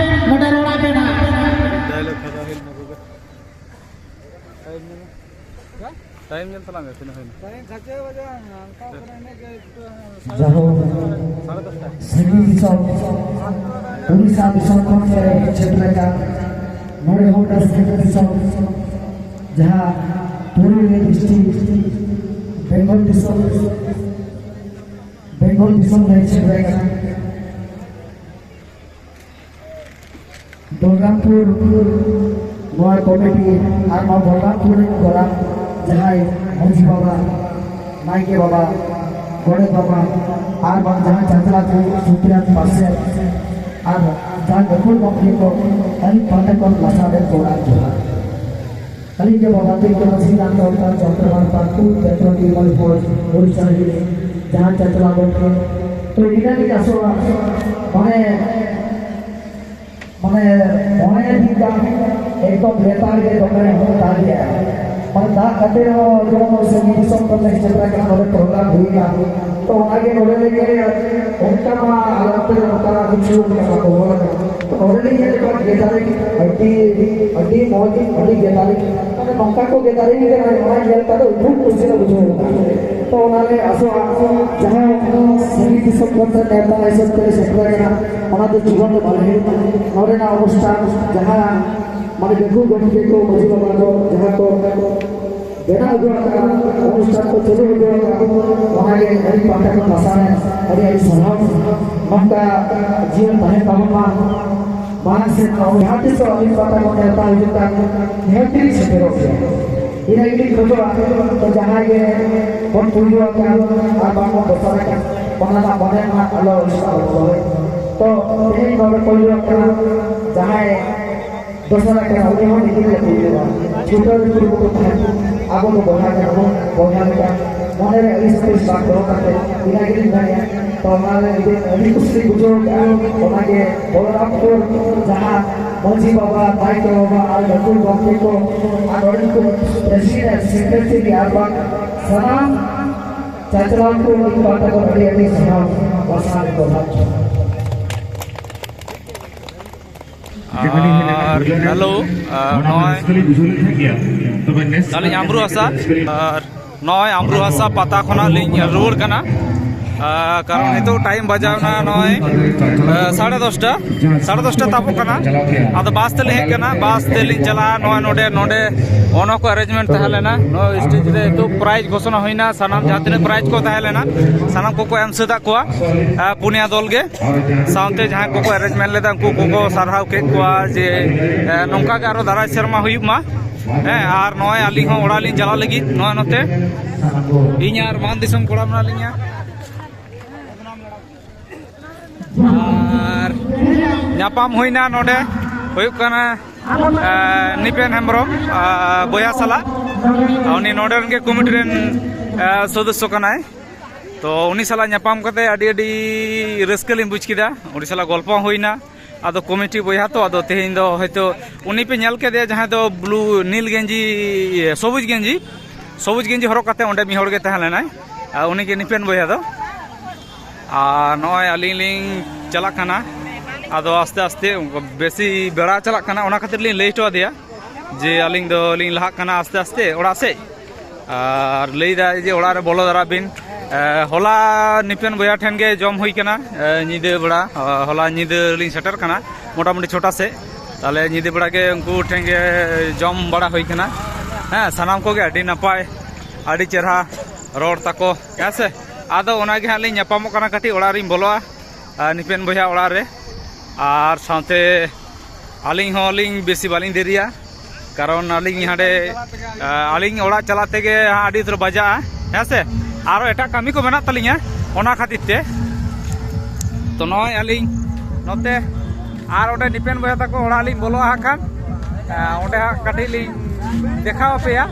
ᱱᱚᱰᱮ ᱨᱚᱲ ᱟᱵᱮᱱᱟ᱾ ᱴᱟᱭᱤᱢ ᱧᱮᱞ ᱛᱟᱞᱟᱝ ᱢᱮ, ᱛᱤᱱᱟᱹᱜ ᱦᱩᱭᱱᱟ? ᱡᱟᱦᱳ, ᱥᱟᱺᱜᱤᱧ ᱫᱤᱥᱚᱢ, ᱩᱲᱤᱥᱥᱟ ᱫᱤᱥᱚᱢ ᱠᱷᱚᱱ ᱯᱮ ᱦᱮᱡ ᱥᱮᱴᱮᱨ ᱟᱠᱟᱱ ᱱᱚᱰᱮ ᱦᱚᱸ ᱢᱤᱫᱴᱟᱝ ᱥᱟᱺᱜᱤᱧ ᱫᱤᱥᱚᱢ, ᱡᱟᱦᱟᱸ ᱯᱩᱨᱩᱞᱤᱭᱟᱹ ᱰᱤᱥᱴᱨᱤᱠᱴ, ᱵᱮᱝᱜᱚᱞ ᱫᱤᱥᱚᱢ, ᱵᱮᱝᱜᱚᱞ ᱫᱤᱥᱚᱢ ᱨᱮ ᱦᱮᱡ ᱥᱮᱴᱮᱨ ᱟᱠᱟᱱᱟ᱾ ᱵᱚᱞᱨᱟᱢᱯᱩᱨ ᱱᱚᱣᱟ ᱠᱚᱢᱤᱴᱤ ᱟᱨ ᱱᱚᱣᱟ ᱵᱚᱞᱨᱟᱢᱯᱩᱨ ᱨᱮᱱ ᱜᱚᱨᱟᱢ ᱡᱟᱦᱟᱸᱭ ᱢᱟᱹᱡᱷᱤ ᱵᱟᱵᱟ, ᱱᱟᱭᱠᱮ ᱵᱟᱵᱟ, ᱜᱚᱰᱮᱛ ᱵᱟᱵᱟ ᱟᱨ ᱵᱟᱝ ᱡᱟᱦᱟᱸ ᱪᱟᱪᱞᱟ ᱠᱚ, ᱥᱩᱛᱨᱮᱛ, ᱯᱟᱨᱥᱮᱛ ᱟᱨ ᱡᱟᱦᱟᱸ ᱜᱟᱹᱠᱷᱩᱲ ᱜᱚᱢᱠᱮ ᱠᱚ, ᱟᱹᱞᱤᱧ ᱯᱟᱦᱴᱟ ᱠᱷᱚᱱ ᱞᱟᱥᱟᱲᱦᱮᱫ ᱜᱚᱰ ᱟᱨ ᱡᱚᱦᱟᱨ᱾ ᱟᱹᱞᱤᱧ ᱜᱮ ᱵᱟᱵᱟ ᱛᱤᱞᱠᱟᱹ ᱢᱟᱹᱡᱷᱤ ᱱᱟᱢ ᱫᱚᱨᱠᱟᱨ ᱪᱚᱱᱫᱨᱚᱢᱟ ᱯᱟᱹᱠᱩᱲ ᱯᱮᱴᱨᱳᱞ ᱰᱤᱢᱚᱞ ᱯᱷᱳᱨᱥ ᱳᱰᱤᱥᱟ ᱨᱤᱱᱤᱡ ᱡᱟᱦᱟᱸ ᱪᱟᱪᱞᱟ ᱜᱚᱢᱠᱮ᱾ ᱛᱚ ᱤᱱᱟᱹᱜᱤᱧ ᱟᱥᱚᱜᱼᱟ, ᱢᱟᱱᱮ, ᱢᱟᱱᱮ, ᱢᱚᱬᱮ ᱫᱤᱱ ᱜᱟᱱ ᱮᱠᱫᱚᱢ ᱞᱮᱛᱟᱲ ᱜᱮ ᱫᱚᱢᱮ ᱫᱟᱜ ᱮᱜᱼᱟ᱾ ᱢᱟᱱᱮ ᱫᱟᱜ ᱠᱟᱛᱮ ᱨᱮᱦᱚᱸ ᱡᱮᱢᱚᱱ ᱥᱟᱺᱜᱤᱧ ᱫᱤᱥᱚᱢ ᱠᱷᱚᱱ ᱞᱮ ᱥᱮᱴᱮᱨ ᱟᱠᱟᱱᱟ, ᱱᱚᱰᱮ ᱯᱨᱳᱜᱨᱟᱢ ᱦᱩᱭᱱᱟ᱾ ᱛᱚ ᱚᱱᱟᱜᱮ ᱱᱚᱰᱮ ᱞᱮ ᱧᱮᱞᱮᱜᱼᱟ, ᱚᱱᱠᱟ ᱢᱟ ᱟᱞᱮ ᱚᱱᱛᱮ ᱨᱮ ᱚᱱᱠᱟ ᱠᱤᱪᱷᱩ ᱚᱱᱠᱟ ᱵᱟᱠᱚ ᱦᱚᱲ ᱟᱠᱟᱱᱟ᱾ ᱛᱚ ᱱᱚᱰᱮ ᱞᱤᱧ ᱧᱮᱞᱮᱫ ᱠᱚᱣᱟ gathering, ᱟᱹᱰᱤ, ᱟᱹᱰᱤ ᱢᱚᱡᱽ, ᱟᱹᱰᱤ gathering᱾ ᱢᱟᱱᱮ ᱱᱚᱝᱠᱟ ᱠᱚ gathering ᱠᱟᱱᱟ, ᱚᱱᱟ ᱧᱮᱞ ᱠᱟᱛᱮ ᱩᱯᱨᱩᱢ ᱠᱩᱥᱤ ᱞᱮ ᱵᱩᱡᱷᱟᱹᱣ ᱮᱫᱟ᱾ ᱛᱚ ᱚᱱᱟᱞᱮ ᱟᱥᱚᱜᱼᱟ, ᱡᱟᱦᱟᱸ ᱥᱚᱢᱵᱚᱱᱫᱷ ᱨᱮ ᱱᱮᱣᱛᱟ ᱦᱤᱥᱟᱹᱵ ᱛᱮ ᱥᱮᱴᱮᱨ ᱟᱠᱟᱱᱟ, ᱚᱱᱟ ᱫᱚ ᱡᱤᱵᱚᱱ ᱫᱚ ᱵᱟᱝ ᱦᱩᱭᱩᱜᱼᱟ᱾ ᱱᱚᱰᱮᱱᱟᱜ ᱚᱱᱩᱥᱴᱷᱟᱱ ᱡᱟᱦᱟᱸ ᱢᱟᱱᱮ ᱵᱮᱠᱩ ᱜᱚᱢᱠᱮ ᱠᱚ ᱢᱟᱹᱡᱷᱤ ᱵᱟᱵᱟ ᱠᱚ ᱡᱟᱦᱟᱸ ᱠᱚ ᱵᱮᱱᱟᱣ ᱟᱹᱜᱩ ᱟᱠᱟᱫᱟ, ᱚᱱᱩᱥᱴᱷᱟᱱ ᱠᱚ ᱪᱟᱹᱞᱩ ᱟᱹᱜᱩ ᱟᱠᱟᱫᱟ, ᱚᱱᱟᱜᱮ ᱟᱹᱰᱤ ᱯᱟᱦᱴᱟ ᱠᱷᱚᱱ ᱞᱟᱥᱟᱲᱦᱮᱫ ᱟᱹᱰᱤ ᱟᱹᱰᱤ ᱥᱟᱨᱦᱟᱣ᱾ ᱱᱚᱝᱠᱟ ᱡᱤᱭᱚᱱ ᱛᱟᱦᱮᱱ ᱛᱟᱵᱚᱱ ᱢᱟ, ᱢᱟᱲᱟᱝ ᱥᱮᱫ ᱡᱟᱦᱟᱸ ᱛᱤᱥ ᱟᱹᱞᱤᱧ ᱯᱟᱦᱴᱟ ᱠᱷᱚᱱ ᱱᱮᱣᱛᱟ ᱦᱤᱡᱩᱜ ᱠᱟᱱ ᱱᱤᱦᱟᱹᱛ ᱜᱮᱞᱤᱧ ᱥᱮᱴᱮᱨᱚᱜ ᱜᱮᱭᱟ᱾ ᱤᱱᱟᱹ ᱜᱮᱞᱤᱧ ᱠᱷᱚᱡᱚᱜᱼᱟ, ᱛᱚ ᱡᱟᱦᱟᱸᱭ ᱜᱮ ᱵᱚᱱ ᱯᱩᱭᱞᱩ ᱟᱠᱟᱱ ᱟᱨ ᱵᱟᱝ ᱵᱚᱱ ᱫᱚᱥᱟᱨ ᱟᱠᱟᱱ, ᱚᱱᱟ ᱨᱮᱱᱟᱜ ᱢᱚᱱᱮ ᱢᱟ ᱟᱞᱚ ᱟᱹᱲᱤᱥᱚᱜ ᱟᱵᱚᱱ ᱫᱚᱦᱚᱭ᱾ ᱛᱚ ᱛᱮᱦᱮᱧ ᱱᱚᱰᱮ ᱯᱩᱭᱞᱩ ᱟᱠᱟᱱ ᱡᱟᱦᱟᱸᱭ ᱫᱚᱥᱟᱨ ᱟᱠᱟᱱ, ᱩᱱᱤ ᱦᱚᱸ ᱱᱤᱡᱮ ᱜᱮ ᱯᱩᱭᱞᱩᱜᱼᱟ᱾ ᱪᱷᱩᱴᱟᱹᱣ ᱨᱮ ᱠᱩᱨᱩᱢᱩᱴᱩ ᱛᱟᱦᱮᱱ, ᱟᱵᱚ ᱫᱚ ᱵᱚᱭᱦᱟ ᱠᱟᱱᱟ ᱵᱚᱱ, ᱵᱚᱭᱦᱟ ᱞᱮᱠᱟ ᱢᱚᱱᱮ ᱨᱮ ᱟᱹᱲᱤᱥ ᱟᱹᱲᱤᱥ ᱵᱟᱝ ᱫᱚᱦᱚ ᱠᱟᱛᱮ ᱤᱱᱟᱹ ᱜᱮᱞᱤᱧ ᱢᱮᱱᱮᱫᱼᱟ᱾ ᱛᱚ ᱚᱱᱟ ᱨᱮ ᱟᱹᱰᱤ, ᱟᱹᱰᱤ ᱠᱩᱥᱤ ᱞᱤᱧ ᱵᱩᱡᱷᱟᱹᱣ ᱠᱮᱫᱼᱟ᱾ ᱚᱱᱟᱜᱮ ᱵᱚᱞᱚᱨᱟᱢᱯᱩᱨ ᱡᱟᱦᱟᱸ ᱢᱟᱹᱡᱷᱤ ᱵᱟᱵᱟ, ᱱᱟᱭᱠᱮ ᱵᱟᱵᱟ ᱟᱨ ᱞᱟᱹᱴᱩ ᱜᱚᱢᱠᱮ ᱠᱚ ᱟᱨ ᱱᱚᱰᱮᱱ ᱠᱚ ᱯᱨᱮᱥᱤᱰᱮᱱᱴ, ᱥᱮᱠᱨᱮᱴᱟᱨᱤ ᱟᱨ ᱵᱟᱝ ᱥᱟᱱᱟᱢ ᱪᱟᱪᱞᱟᱣ ᱠᱚ ᱤᱧ ᱯᱟᱦᱴᱟ ᱠᱷᱚᱱ ᱟᱹᱰᱤ ᱟᱹᱰᱤ ᱥᱟᱨᱦᱟᱣ ᱵᱟᱥᱟ ᱨᱮᱠᱚ ᱵᱷᱟᱜᱽ᱾ ᱟᱨ ᱦᱮᱞᱳ, ᱟᱨ ᱱᱚᱜᱼᱚᱭ ᱟᱹᱞᱤᱧ ᱟᱢᱨᱩ ᱦᱟᱸᱥᱫᱟ, ᱟᱨ ᱱᱚᱜᱼᱚᱭ ᱟᱢᱨᱩ ᱦᱟᱸᱥᱫᱟ ᱯᱟᱛᱟ ᱠᱷᱚᱱᱟᱜ ᱞᱤᱧ ᱨᱩᱣᱟᱹᱲ ᱠᱟᱱᱟ᱾ ᱟᱨ ᱠᱟᱨᱚᱱ ᱱᱤᱛᱚᱜ ᱴᱟᱭᱤᱢ ᱵᱟᱡᱟᱣ ᱮᱱᱟ ᱱᱚᱜᱼᱚᱭ, ᱟᱨ, ᱥᱟᱲᱮ ᱫᱚᱥᱴᱟ, ᱥᱟᱲᱮ ᱫᱚᱥᱴᱟ ᱛᱟᱵᱚᱜ ᱠᱟᱱᱟ᱾ ᱟᱫᱚ ᱵᱟᱥ ᱛᱮᱞᱤᱧ ᱦᱮᱡ ᱠᱟᱱᱟ, ᱵᱟᱥ ᱛᱮᱞᱤᱧ ᱪᱟᱞᱟᱜᱼᱟ᱾ ᱱᱚᱜᱼᱚᱭ ᱱᱚᱰᱮ, ᱱᱚᱰᱮ ᱚᱱᱟ ᱠᱚ ᱮᱨᱮᱧᱡᱽᱢᱮᱱᱴ ᱛᱟᱦᱮᱸ ᱞᱮᱱᱟ, ᱱᱚᱜᱼᱚᱭ ᱥᱴᱮᱡᱽ ᱨᱮ ᱱᱤᱛᱚᱜ ᱯᱨᱟᱭᱤᱡᱽ ᱜᱷᱳᱥᱚᱱᱟ ᱦᱩᱭᱱᱟ, ᱥᱟᱱᱟᱢ ᱡᱟᱦᱟᱸ ᱛᱤᱱᱟᱹᱜ ᱯᱨᱟᱭᱤᱡᱽ ᱠᱚ ᱛᱟᱦᱮᱸ ᱞᱮᱱᱟ ᱥᱟᱱᱟᱢ ᱠᱚᱠᱚ ᱮᱢ ᱥᱟᱹᱛ ᱟᱫ ᱠᱚᱣᱟ, ᱟᱨ ᱯᱩᱱᱭᱟ ᱫᱚᱞ ᱜᱮ᱾ ᱥᱟᱶᱛᱮ ᱡᱟᱦᱟᱸᱭ ᱠᱚᱠᱚ ᱮᱨᱮᱧᱡᱽᱢᱮᱱᱴ ᱞᱮᱫᱟ, ᱩᱱᱠᱩ ᱠᱚᱠᱚ ᱥᱟᱨᱦᱟᱣ ᱠᱮᱫ ᱠᱚᱣᱟ ᱡᱮ, ᱮ, ᱱᱚᱝᱠᱟ ᱜᱮ ᱟᱨᱚ ᱫᱟᱨᱟᱭ ᱥᱮᱨᱢᱟ ᱦᱩᱭᱩᱜ ᱢᱟ᱾ ᱦᱮᱸ, ᱟᱨ ᱱᱚᱜᱼᱚᱭ ᱟᱹᱞᱤᱧ ᱦᱚᱸ ᱚᱲᱟᱜ ᱞᱤᱧ ᱪᱟᱞᱟᱜ ᱞᱟᱹᱜᱤᱫ ᱱᱚᱜᱼᱚᱭ ᱱᱚᱛᱮ᱾ ᱤᱧ ᱟᱨ ᱢᱟᱱ ᱫᱤᱥᱚᱢ ᱠᱚᱲᱟ ᱢᱮᱱᱟᱜ ᱞᱤᱧᱟ᱾ ᱟᱨ ᱧᱟᱯᱟᱢ ᱦᱩᱭᱱᱟ ᱱᱚᱰᱮ, ᱦᱩᱭᱩᱜ ᱠᱟᱱᱟ, ᱮ, ᱱᱤᱯᱮᱱ ᱦᱮᱢᱵᱨᱚᱢ, ᱮ, ᱵᱚᱭᱦᱟ ᱥᱟᱞᱟᱜ᱾ ᱩᱱᱤ ᱱᱚᱰᱮ ᱨᱮᱱ ᱜᱮ ᱠᱚᱢᱤᱴᱤ ᱨᱮᱱ, ᱮ, ᱥᱚᱫᱚᱥᱥᱚ ᱠᱟᱱᱟᱭ᱾ ᱛᱚ ᱩᱱᱤ ᱥᱟᱞᱟᱜ ᱧᱟᱯᱟᱢ ᱠᱟᱛᱮ ᱟᱹᱰᱤ, ᱟᱹᱰᱤ ᱨᱟᱹᱥᱠᱟᱹ ᱞᱤᱧ ᱵᱩᱡᱽ ᱠᱮᱫᱟ᱾ ᱩᱱᱤ ᱥᱟᱞᱟᱜ ᱜᱚᱞᱯᱚ ᱦᱚᱸ ᱦᱩᱭᱱᱟ᱾ ᱟᱫᱚ ᱠᱚᱢᱤᱴᱤ ᱵᱚᱭᱦᱟ ᱛᱚ, ᱟᱫᱚ ᱛᱮᱦᱮᱧ ᱫᱚ ᱦᱚᱭᱛᱳ ᱩᱱᱤ ᱯᱮ ᱧᱮᱞ ᱠᱮᱫᱮᱭᱟ, ᱡᱟᱦᱟᱸᱭ ᱫᱚ ᱵᱞᱩ, ᱱᱤᱞ ᱜᱮᱧᱡᱤ, ᱤᱭᱟᱹ, ᱥᱚᱵᱩᱡ ᱜᱮᱧᱡᱤ, ᱥᱚᱵᱩᱡ ᱜᱮᱧᱡᱤ ᱦᱚᱨᱚᱜ ᱠᱟᱛᱮ ᱚᱸᱰᱮ ᱢᱤᱫ ᱦᱚᱲ ᱜᱮ ᱛᱟᱦᱮᱸ ᱞᱮᱱᱟᱭ᱾ ᱟᱨ ᱩᱱᱤ ᱜᱮ ᱱᱤᱯᱮᱱ ᱵᱚᱭᱦᱟ ᱫᱚ᱾ ᱟᱨ ᱱᱚᱜᱼᱚᱭ ᱟᱹᱞᱤᱧ ᱞᱤᱧ ᱪᱟᱞᱟᱜ ᱠᱟᱱᱟ᱾ ᱟᱫᱚ ᱟᱥᱛᱮ ᱟᱥᱛᱮ ᱵᱮᱥᱤ ᱵᱮᱲᱟ ᱪᱟᱞᱟᱜ ᱠᱟᱱᱟ, ᱚᱱᱟ ᱠᱷᱟᱹᱛᱤᱨ ᱞᱤᱧ ᱞᱟᱹᱭ ᱦᱚᱴᱚ ᱟᱫᱮᱭᱟ ᱡᱮ ᱟᱹᱞᱤᱧ ᱫᱚᱞᱤᱧ ᱞᱟᱦᱟᱜ ᱠᱟᱱᱟ ᱟᱥᱛᱮ ᱟᱥᱛᱮ ᱚᱲᱟᱜ ᱥᱮᱫ᱾ ᱟᱨ ᱞᱟᱹᱭᱫᱟᱭ ᱡᱮ ᱚᱲᱟᱜ ᱨᱮ ᱵᱚᱞᱚ ᱫᱟᱨᱟ ᱵᱤᱱ, ᱮ, ᱦᱚᱞᱟ ᱱᱤᱯᱮᱱ ᱵᱚᱭᱦᱟ ᱴᱷᱮᱱ ᱜᱮ ᱡᱚᱢ ᱦᱩᱭ ᱠᱟᱱᱟ, ᱮ, ᱧᱤᱫᱟᱹ ᱵᱮᱲᱟ᱾ ᱦᱚ-, ᱦᱚᱞᱟ ᱧᱤᱫᱟᱹ ᱞᱤᱧ ᱥᱮᱴᱮᱨ ᱠᱟᱱᱟ ᱢᱚᱴᱟᱢᱩᱴᱤ ᱪᱷᱚᱴᱟ ᱥᱮᱫ᱾ ᱛᱟᱦᱚᱞᱮ ᱧᱤᱫᱟᱹ ᱵᱮᱲᱟ ᱜᱮ ᱩᱱᱠᱩ ᱴᱷᱮᱱ ᱜᱮ ᱡᱚᱢ ᱵᱟᱲᱟ ᱦᱩᱭ ᱠᱟᱱᱟ᱾ ᱦᱮᱸ, ᱥᱟᱱᱟᱢ ᱠᱚᱜᱮ ᱟᱹᱰᱤ ᱱᱟᱯᱟᱭ, ᱟᱹᱰᱤ ᱪᱮᱨᱦᱟ ᱨᱚᱲ ᱛᱟᱠᱚ, ᱦᱮᱸ ᱥᱮ᱾ ᱟᱫᱚ ᱚᱱᱟ ᱜᱮ ᱦᱟᱸᱜ ᱞᱤᱧ ᱧᱟᱯᱟᱢᱚᱜ ᱠᱟᱱᱟ, ᱠᱟᱹᱴᱤᱡ ᱚᱲᱟᱜ ᱨᱤᱧ ᱵᱚᱞᱚᱜᱼᱟ, ᱟᱨ ᱱᱤᱯᱮᱱ ᱵᱚᱭᱦᱟ ᱚᱲᱟᱜ ᱨᱮ᱾ ᱟᱨ ᱥᱟᱶᱛᱮ ᱟᱹᱞᱤᱧ ᱦᱚᱸ ᱞᱤᱧ ᱵᱮᱥᱤ ᱵᱟᱹᱞᱤᱧ ᱫᱮᱨᱤᱭᱟ, ᱠᱟᱨᱚᱱ ᱟᱹᱞᱤᱧ ᱦᱟᱸᱰᱮ, ᱟ, ᱟᱹᱞᱤᱧ ᱚᱲᱟᱜ ᱪᱟᱞᱟᱜ ᱛᱮᱜᱮ ᱦᱟᱸᱜ ᱟᱹᱰᱤ ᱩᱛᱟᱹᱨ ᱵᱟᱡᱟᱜᱼᱟ, ᱦᱮᱸ ᱥᱮ᱾ ᱟᱨᱚ ᱮᱴᱟᱜ ᱠᱟᱹᱢᱤ ᱠᱚ ᱢᱮᱱᱟᱜ ᱛᱟᱹᱞᱤᱧᱟ, ᱚᱱᱟ ᱠᱷᱟᱹᱛᱤᱨ ᱛᱮ᱾ ᱛᱚ ᱱᱚᱜᱼᱚᱭ ᱟᱹᱞᱤᱧ ᱱᱚᱛᱮ ᱟᱨ ᱚᱸᱰᱮ ᱱᱤᱯᱮᱱ ᱵᱚᱭᱦᱟ ᱛᱟᱠᱚ ᱚᱲᱟᱜ ᱞᱤᱧ ᱵᱚᱞᱚᱜᱼᱟ ᱦᱟᱸᱜ ᱠᱷᱟᱱ᱾ ᱟ, ᱚᱸᱰᱮ ᱦᱟᱸᱜ ᱠᱟᱹᱴᱤᱡ ᱞᱤᱧ ᱫᱮᱠᱷᱟᱣ ᱟᱯᱮᱭᱟ,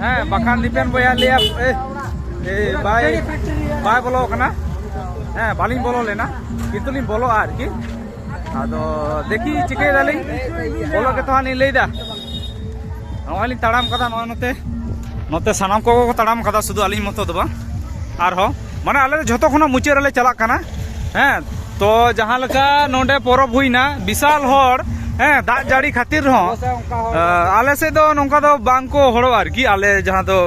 ᱦᱮᱸ, ᱵᱟᱠᱷᱟᱱ ᱱᱤᱯᱮᱱ ᱵᱚᱭᱦᱟ ᱞᱟᱹᱭᱟ, "ᱮ, ᱮ, ᱵᱟᱭ, ᱵᱟᱭ ᱵᱚᱞᱚ ᱟᱠᱟᱱᱟ", ᱦᱮᱸ, ᱵᱟᱹᱞᱤᱧ ᱵᱚᱞᱚ ᱞᱮᱱᱟ, ᱠᱤᱱᱛᱩ ᱞᱤᱧ ᱵᱚᱞᱚᱜᱼᱟ ᱟᱨᱠᱤ᱾ ᱟᱫᱚ ᱫᱮᱠᱷᱤ ᱪᱤᱠᱟᱹᱭ ᱫᱟᱞᱤᱧ, ᱵᱚᱞᱚ ᱜᱮᱛᱚ ᱦᱟᱸᱜ ᱞᱤᱧ ᱞᱟᱹᱭᱫᱟ᱾ ᱱᱚᱜᱼᱚᱭ ᱞᱤᱧ ᱛᱟᱲᱟᱢ ᱠᱟᱫᱟ, ᱱᱚᱜᱼᱚᱭ ᱱᱚᱛᱮ, ᱱᱚᱛᱮ ᱥᱟᱱᱟᱢ ᱠᱚᱜᱮ ᱠᱚ ᱛᱟᱲᱟᱢ ᱠᱟᱫᱟ, ᱥᱩᱫᱷᱩ ᱟᱹᱞᱤᱧ ᱢᱚᱛᱚ ᱫᱚ ᱵᱟᱝ, ᱟᱨᱦᱚᱸ, ᱢᱟᱱᱮ, ᱟᱞᱮ ᱫᱚ ᱡᱷᱚᱛᱚ ᱠᱷᱚᱱᱟᱜ ᱢᱩᱪᱟᱹᱫ ᱨᱮᱞᱮ ᱪᱟᱞᱟᱜ ᱠᱟᱱᱟ᱾ ᱦᱮᱸ, ᱛᱚ ᱡᱟᱦᱟᱸ ᱞᱮᱠᱟ ᱱᱚᱰᱮ ᱯᱚᱨᱚᱵᱽ ᱦᱩᱭᱱᱟ, ᱵᱤᱥᱟᱞ ᱦᱚᱲ, ᱦᱮᱸ, ᱫᱟᱜ ᱡᱟᱹᱲᱤ ᱠᱷᱟᱹᱛᱤᱨ ᱨᱮᱦᱚᱸ, ᱟᱞᱮ ᱥᱮᱫ ᱫᱚ ᱱᱚᱝᱠᱟ ᱫᱚ ᱵᱟᱝ ᱠᱚ ᱦᱚᱲᱚᱜᱼᱟ ᱟᱨᱠᱤ, ᱟᱞᱮ ᱡᱟᱦᱟᱸ ᱫᱚ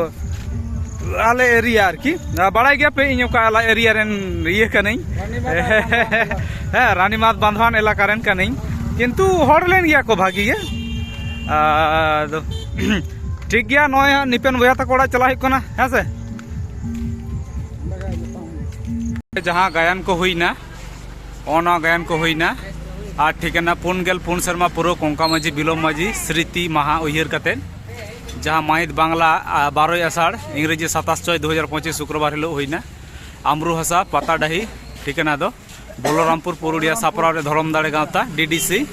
ᱟᱞᱮ ᱮᱨᱤᱭᱟ ᱟᱨᱠᱤ᱾ ᱵᱟᱲᱟᱭ ᱜᱮᱭᱟ ᱯᱮ ᱤᱧ ᱚᱠᱟ ᱟᱞᱮ ᱮᱨᱤᱭᱟ ᱨᱮᱱ ᱤᱭᱟᱹ ᱠᱟᱹᱱᱟᱹᱧ᱾ ᱦᱮᱸ, ᱨᱟᱱᱤᱢᱟᱫᱽ ᱵᱟᱸᱫᱷᱣᱟᱱ ᱮᱞᱟᱠᱟ ᱨᱮᱱ ᱠᱟᱹᱱᱟᱹᱧ, ᱠᱤᱱᱛᱩ ᱦᱚᱲ ᱞᱮᱱ ᱜᱮᱭᱟ ᱠᱚ ᱵᱷᱟᱜᱤ ᱜᱮ᱾ ᱟᱫᱚ ᱴᱷᱤᱠ ᱜᱮᱭᱟ, ᱱᱚᱜᱼᱚᱭ ᱦᱟᱸᱜ ᱱᱤᱯᱮᱱ ᱵᱚᱭᱦᱟ ᱛᱟᱠᱚ ᱚᱲᱟᱜ ᱪᱟᱞᱟᱜ ᱦᱩᱭᱩᱜ ᱠᱟᱱᱟ, ᱦᱮᱸ ᱥᱮ᱾ ᱡᱟᱦᱟᱸ ᱜᱟᱭᱟᱱ ᱠᱚ ᱦᱩᱭᱱᱟ, ᱱᱚᱜᱼᱚ ᱱᱚᱣᱟ ᱜᱟᱭᱟᱱ ᱠᱚ ᱦᱩᱭᱱᱟ᱾ ᱟᱨ ᱴᱷᱤᱠᱟᱹᱱᱟ ᱯᱩᱱ ᱜᱮᱞ ᱯᱩᱱ ᱥᱮᱨᱢᱟ ᱯᱩᱨᱟᱹ ᱠᱚᱝᱠᱟ ᱢᱟᱹᱡᱷᱤ, ᱵᱤᱞᱚᱢ ᱢᱟᱹᱡᱷᱤ ᱥᱨᱤᱛᱤ ᱢᱟᱦᱟ ᱩᱭᱦᱟᱹᱨ ᱠᱟᱛᱮᱫ, ᱡᱟᱦᱟᱸ ᱢᱟᱹᱦᱤᱛ ᱵᱟᱝᱞᱟ, ᱟ, ᱵᱟᱨᱚᱭ ᱟᱥᱟᱲ, ᱤᱝᱨᱮᱡᱤ ᱥᱟᱛᱟᱥ ᱪᱷᱚᱭ ᱫᱩ ᱦᱟᱡᱟᱨ ᱯᱚᱸᱪᱤᱥ, ᱥᱩᱠᱨᱵᱟᱨ ᱦᱤᱞᱳᱜ ᱦᱩᱭᱱᱟ᱾ ᱟᱢᱨᱩ ᱦᱟᱥᱟ, ᱯᱟᱛᱟ ᱰᱟᱹᱦᱤ, ᱴᱷᱤᱠᱟᱹᱱᱟ ᱫᱚ ᱵᱚᱞᱚᱨᱟᱢᱯᱩᱨ ᱯᱩᱨᱩᱞᱤᱭᱟ ᱥᱟᱯᱲᱟᱣ ᱨᱮ ᱫᱷᱚᱨᱚᱢ ᱫᱟᱲᱮ ᱜᱟᱶᱛᱟ, ᱰᱤ ᱰᱤ ᱥᱤ,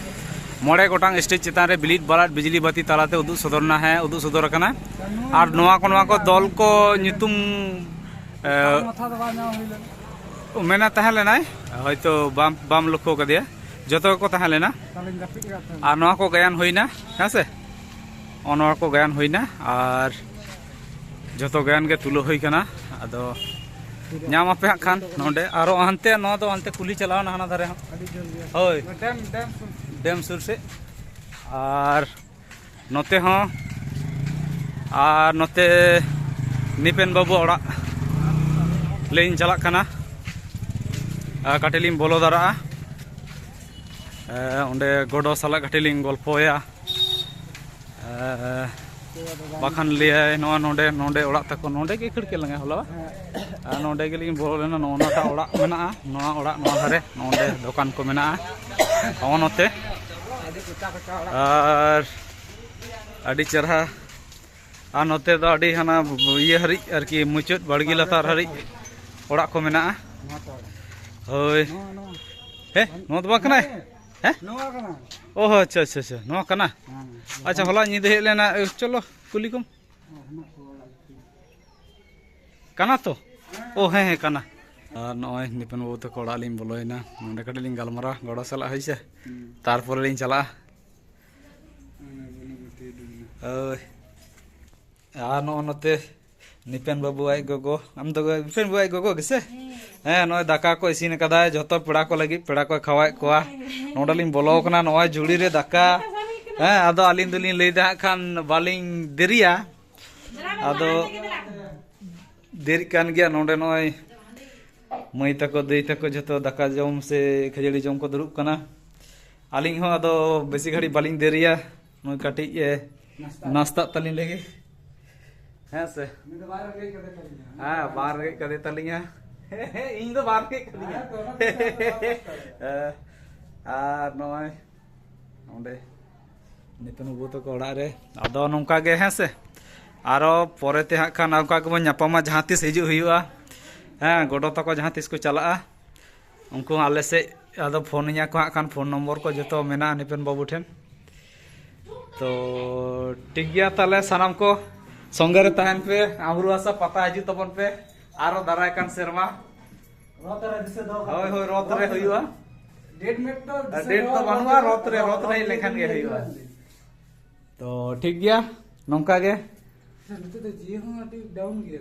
ᱢᱚᱬᱮ ᱜᱚᱴᱟᱝ ᱥᱴᱮᱡᱽ ᱪᱮᱛᱟᱱ ᱨᱮ ᱵᱤᱞᱤᱰ ᱵᱟᱞᱟᱰ ᱵᱤᱡᱽᱞᱤ ᱵᱟᱹᱛᱤ ᱛᱟᱞᱟᱛᱮ ᱩᱫᱩᱜ ᱥᱚᱫᱚᱨ ᱱᱟ, ᱦᱮᱸ, ᱩᱫᱩᱜ ᱥᱚᱫᱚᱨ ᱟᱠᱟᱱᱟ᱾ ᱟᱨ ᱱᱚᱣᱟ ᱠᱚ, ᱱᱚᱣᱟ ᱠᱚ ᱫᱚᱞ ᱠᱚ ᱧᱩᱛᱩᱢ, ᱮ, ᱢᱮᱱᱟ ᱛᱟᱦᱮᱸ ᱞᱮᱱᱟᱭ, ᱦᱚᱭᱛᱳ ᱵᱟᱢ, ᱵᱟᱢ ᱞᱚᱠᱠᱷᱚ ᱠᱟᱫᱮᱭᱟ, ᱡᱚᱛᱚ ᱜᱮᱠᱚ ᱛᱟᱦᱮᱸ ᱞᱮᱱᱟ᱾ ᱟᱨ ᱱᱚᱣᱟ ᱠᱚ ᱜᱟᱭᱟᱱ ᱦᱩᱭᱱᱟ, ᱦᱮᱸ ᱥᱮ, ᱱᱚᱜᱼᱚ ᱱᱚᱣᱟ ᱠᱚ ᱜᱟᱭᱟᱱ ᱦᱩᱭᱱᱟ᱾ ᱟᱨ ᱡᱚᱛᱚ ᱜᱟᱭᱟᱱ ᱜᱮ ᱛᱩᱞᱟᱹᱣ ᱦᱩᱭ ᱠᱟᱱᱟ᱾ ᱟᱫᱚ ᱧᱟᱢ ᱟᱯᱮ ᱦᱟᱸᱜ ᱠᱷᱟᱱ ᱱᱚᱰᱮ, ᱟᱨᱚ ᱦᱟᱱᱛᱮ, ᱱᱚᱣᱟ ᱫᱚ ᱦᱟᱱᱛᱮ ᱠᱩᱞᱦᱤ ᱪᱟᱞᱟᱣᱱᱟ, ᱦᱟᱱᱟ ᱫᱷᱟᱨᱮ ᱦᱚᱸ᱾ ᱦᱳᱭ, ᱰᱮᱢ, ᱰᱮᱢ ᱥᱩᱨ᱾ ᱰᱮᱢ ᱥᱩᱨ ᱥᱮᱫ᱾ ᱟᱨ ᱱᱚᱛᱮ ᱦᱚᱸ, ᱟᱨ ᱱᱚᱛᱮ ᱱᱤᱯᱮᱱ ᱵᱟᱹᱵᱩ ᱚᱲᱟᱜ᱾ ᱞᱤᱧ ᱪᱟᱞᱟᱜ ᱠᱟᱱᱟ᱾ ᱟᱨ ᱠᱟᱹᱴᱤᱡ ᱞᱤᱧ ᱵᱚᱞᱚ ᱫᱟᱨᱟᱜᱼᱟ᱾ ᱮ, ᱚᱸᱰᱮ ᱜᱚᱰᱚ ᱥᱟᱞᱟᱜ ᱠᱟᱹᱴᱤᱡ ᱞᱤᱧ ᱜᱚᱞᱯᱚᱭᱟ᱾ ᱮ, ᱵᱟᱠᱷᱟᱱ ᱞᱟᱹᱭᱟᱭ ᱱᱚᱣᱟ ᱱᱚᱰᱮ, ᱱᱚᱰᱮ ᱚᱲᱟᱜ ᱛᱟᱠᱚ, ᱱᱚᱰᱮ ᱜᱮ ᱠᱷᱟᱹᱲ ᱠᱮᱫ ᱞᱟᱝᱟ ᱦᱚᱞᱟ᱾ ᱟᱨ ᱱᱚᱰᱮ ᱜᱮᱞᱤᱧ ᱵᱚᱞᱚ ᱞᱮᱱᱟ᱾ ᱱᱚᱜᱼᱚ ᱱᱚᱣᱟᱴᱟᱜ ᱚᱲᱟᱜ ᱢᱮᱱᱟᱜᱼᱟ, ᱱᱚᱣᱟ ᱚᱲᱟᱜ, ᱱᱚᱣᱟ ᱫᱷᱟᱨᱮ ᱱᱚᱰᱮ ᱫᱚᱠᱟᱱ ᱠᱚ ᱢᱮᱱᱟᱜᱼᱟ᱾ ᱱᱚᱜᱼᱚ ᱱᱚᱛᱮ᱾ ᱟᱨ ᱟᱹᱰᱤ ᱪᱮᱨᱦᱟ᱾ ᱟᱨ ᱱᱚᱛᱮ ᱫᱚ ᱟᱹᱰᱤ ᱦᱟᱱᱟ ᱤᱭᱟᱹ ᱦᱟᱹᱨᱤᱡ ᱟᱨᱠᱤ, ᱢᱩᱪᱟᱹᱫ ᱵᱟᱲᱜᱮ ᱞᱟᱛᱟᱨ ᱦᱟᱹᱨᱤᱡ ᱚᱲᱟᱜ ᱠᱚ ᱢᱮᱱᱟᱜᱼᱟ᱾ ᱦᱳᱭ᱾ ᱦᱮᱸ, ᱱᱚᱣᱟ ᱫᱚ ᱵᱟᱝ ᱠᱟᱱᱟ? ᱦᱮᱸ? ᱱᱚᱣᱟ ᱠᱟᱱᱟ᱾ ᱚ, ᱟᱪᱪᱷᱟ, ᱟᱪᱪᱷᱟ, ᱟᱪᱪᱷᱟ, ᱱᱚᱣᱟ ᱠᱟᱱᱟ᱾ ᱦᱮᱸ᱾ ᱟᱪᱪᱷᱟ, ᱦᱚᱞᱟ ᱧᱤᱫᱟᱹ ᱦᱮᱡ ᱞᱮᱱᱟ᱾ ᱮ, ᱪᱚᱞᱚ ᱠᱩᱞᱤ ᱠᱚᱢ᱾ ᱠᱟᱱᱟ ᱛᱚ? ᱚ, ᱦᱮᱸ, ᱦᱮᱸ, ᱠᱟᱱᱟ᱾ ᱟᱨ ᱱᱚᱜᱼᱚᱭ ᱱᱤᱯᱮᱱ ᱵᱟᱹᱵᱩ ᱛᱟᱠᱚ ᱚᱲᱟᱜ ᱞᱤᱧ ᱵᱚᱞᱚᱭᱮᱱᱟ᱾ ᱱᱚᱸᱰᱮ ᱠᱟᱹᱴᱤᱡ ᱞᱤᱧ ᱜᱟᱞᱢᱟᱨᱟᱣ ᱜᱚᱲᱚ ᱥᱟᱞᱟᱜ, ᱦᱳᱭ ᱥᱮ? ᱦᱩᱸ᱾ ᱛᱟᱨᱯᱚᱨᱮ ᱞᱤᱧ ᱪᱟᱞᱟᱜᱼᱟ᱾ ᱦᱳᱭ᱾ ᱟᱨ ᱱᱚᱜᱼᱚ ᱱᱚᱛᱮ ᱱᱤᱯᱮᱱ ᱵᱟᱹᱵᱩ ᱟᱡ ᱜᱚᱜᱚ, ᱟᱢ ᱫᱚ ᱱᱤᱯᱮᱱ ᱵᱟᱹᱵᱩ ᱟᱡ ᱜᱚᱜᱚ ᱜᱮᱥᱮ? ᱦᱮᱸ, ᱱᱚᱜᱼᱚᱭ ᱫᱟᱠᱟ ᱠᱚ ᱤᱥᱤᱱ ᱟᱠᱟᱫᱟᱭ ᱡᱷᱚᱛᱚ ᱯᱮᱲᱟ ᱠᱚ ᱞᱟᱹᱜᱤᱫ, ᱯᱮᱲᱟ ᱠᱚᱭ ᱠᱷᱟᱣᱟᱣᱮᱫ ᱠᱚᱣᱟ᱾ ᱱᱚᱸᱰᱮ ᱞᱤᱧ ᱵᱚᱞᱚ ᱟᱠᱟᱱᱟ, ᱱᱚᱜᱼᱚᱭ ᱡᱷᱩᱲᱤ ᱨᱮ ᱫᱟᱠᱟ᱾ ᱦᱮᱸ, ᱟᱫᱚ ᱟᱹᱞᱤᱧ ᱫᱚᱞᱤᱧ ᱞᱟᱹᱭᱫᱟ ᱦᱟᱸᱜ ᱠᱷᱟᱱ ᱵᱟᱹᱞᱤᱧ ᱫᱮᱨᱤᱭᱟ, ᱟᱫᱚ ᱫᱮᱨᱤᱜ ᱠᱟᱱ ᱜᱮᱭᱟ᱾ ᱱᱚᱸᱰᱮ ᱱᱚᱜᱼᱚᱭ ᱢᱟᱹᱭ ᱛᱟᱠᱚ, ᱫᱟᱹᱭ ᱛᱟᱠᱚ ᱡᱷᱚᱛᱚ ᱫᱟᱠᱟ ᱡᱚᱢ ᱥᱮ ᱠᱷᱟᱹᱡᱟᱹᱲᱤ ᱡᱚᱢ ᱠᱚ ᱫᱩᱲᱩᱵ ᱠᱟᱱᱟ᱾ ᱟᱹᱞᱤᱧ ᱦᱚᱸ ᱟᱫᱚ ᱵᱮᱥᱤ ᱜᱷᱟᱹᱲᱤᱡ ᱵᱟᱹᱞᱤᱧ ᱫᱮᱨᱤᱭᱟ, ᱱᱩᱭ ᱠᱟᱹᱴᱤᱡ ᱮ ᱱᱟᱥᱛᱟᱜ ᱛᱟᱹᱞᱤᱧ ᱞᱟᱹᱜᱤᱫ᱾ ᱦᱮᱸ ᱥᱮ? ᱩᱱᱤ ᱫᱚ ᱵᱟᱭ ᱨᱮᱸᱜᱮᱡ ᱠᱟᱫᱮ ᱛᱟᱹᱞᱤᱧᱟ᱾ ᱦᱮᱸ, ᱵᱟᱭ ᱨᱮᱸᱜᱮᱡ ᱠᱟᱫᱮ ᱛᱟᱹᱞᱤᱧᱟ᱾ ᱤᱧ ᱫᱚ ᱵᱟᱭ ᱨᱮᱸᱜᱮᱡ ᱠᱟᱫᱤᱧᱟ᱾ ᱦᱮᱸ, ᱛᱚ, ᱚᱱᱟ ᱛᱮᱜᱮ ᱟᱫᱚ ᱵᱟᱭ ᱠᱚᱥᱴᱚᱭᱟ᱾ ᱦᱮᱸ, ᱟᱨ ᱱᱚᱜᱼᱚᱭ ᱚᱸᱰᱮ ᱱᱤᱯᱮᱱ ᱵᱟᱹᱵᱩ ᱛᱟᱠᱚ ᱚᱲᱟᱜ ᱨᱮ᱾ ᱟᱫᱚ ᱱᱚᱝᱠᱟ ᱜᱮ, ᱦᱮᱸ ᱥᱮ, ᱟᱨᱚ ᱯᱚᱨᱮᱛᱮ ᱦᱟᱸᱜ ᱠᱷᱟᱱ ᱚᱱᱠᱟ ᱜᱮᱵᱚᱱ ᱧᱟᱯᱟᱢᱟ, ᱡᱟᱦᱟᱸ ᱛᱤᱥ ᱦᱤᱡᱩᱜ ᱦᱩᱭᱩᱜᱼᱟ᱾ ᱦᱮᱸ, ᱜᱚᱰᱚ ᱛᱟᱠᱚ ᱡᱟᱦᱟᱸ ᱛᱤᱥ ᱠᱚ ᱪᱟᱞᱟᱜᱼᱟ, ᱩᱱᱠᱩ ᱦᱚᱸ ᱟᱞᱮ ᱥᱮᱫ ᱟᱫᱚ ᱯᱷᱳᱱ ᱟᱹᱧᱟ ᱠᱚ ᱦᱟᱸᱜ ᱠᱷᱟᱱ, ᱯᱷᱳᱱ ᱱᱚᱢᱵᱚᱨ ᱠᱚ ᱡᱚᱛᱚ ᱢᱮᱱᱟᱜᱼᱟ ᱱᱤᱯᱮᱱ ᱵᱟᱹᱵᱩ ᱴᱷᱮᱱ᱾ ᱛᱚ ᱴᱷᱤᱠ ᱜᱮᱭᱟ, ᱛᱟᱦᱚᱞᱮ ᱥᱟᱱᱟᱢ ᱠᱚ ᱥᱚᱸᱜᱮ ᱨᱮ ᱛᱟᱦᱮᱱ ᱯᱮ, ᱟᱢᱨᱩ ᱦᱟᱥᱟ ᱯᱟᱛᱟ ᱦᱤᱡᱩᱜ ᱛᱟᱵᱚᱱ ᱯᱮ ᱟᱨᱚ ᱫᱟᱨᱟᱭ ᱠᱟᱱ ᱥᱮᱨᱢᱟ᱾ ᱨᱚᱛ ᱨᱮ ᱫᱤᱥᱟᱹ ᱫᱚᱦᱚ ᱠᱟᱜ ᱦᱳᱭ, ᱦᱳᱭ, ᱨᱚᱛ ᱨᱮ ᱦᱩᱭᱩᱜᱼᱟ᱾ ᱰᱮᱴ ᱢᱮᱴ ᱫᱚ ᱫᱤᱥᱟᱹ ᱰᱮᱴ ᱫᱚ ᱫᱚᱦᱚ ᱵᱟᱹᱱᱩᱜᱼᱟ, ᱠᱟᱜ ᱨᱚᱛ ᱨᱮ, ᱨᱚᱛ ᱨᱮ ᱦᱮᱡ ᱞᱮᱠᱷᱟᱱ ᱜᱮ ᱦᱩᱭᱩᱜᱼᱟ᱾ ᱛᱚ ᱴᱷᱤᱠ ᱜᱮᱭᱟ, ᱱᱚᱝᱠᱟ ᱜᱮ᱾ ᱱᱤᱛᱚᱜ ᱫᱚ ᱡᱤᱭᱟᱹ ᱦᱚᱸ ᱟᱹᱰᱤ ᱰᱟᱣᱩᱱ ᱜᱮᱭᱟ᱾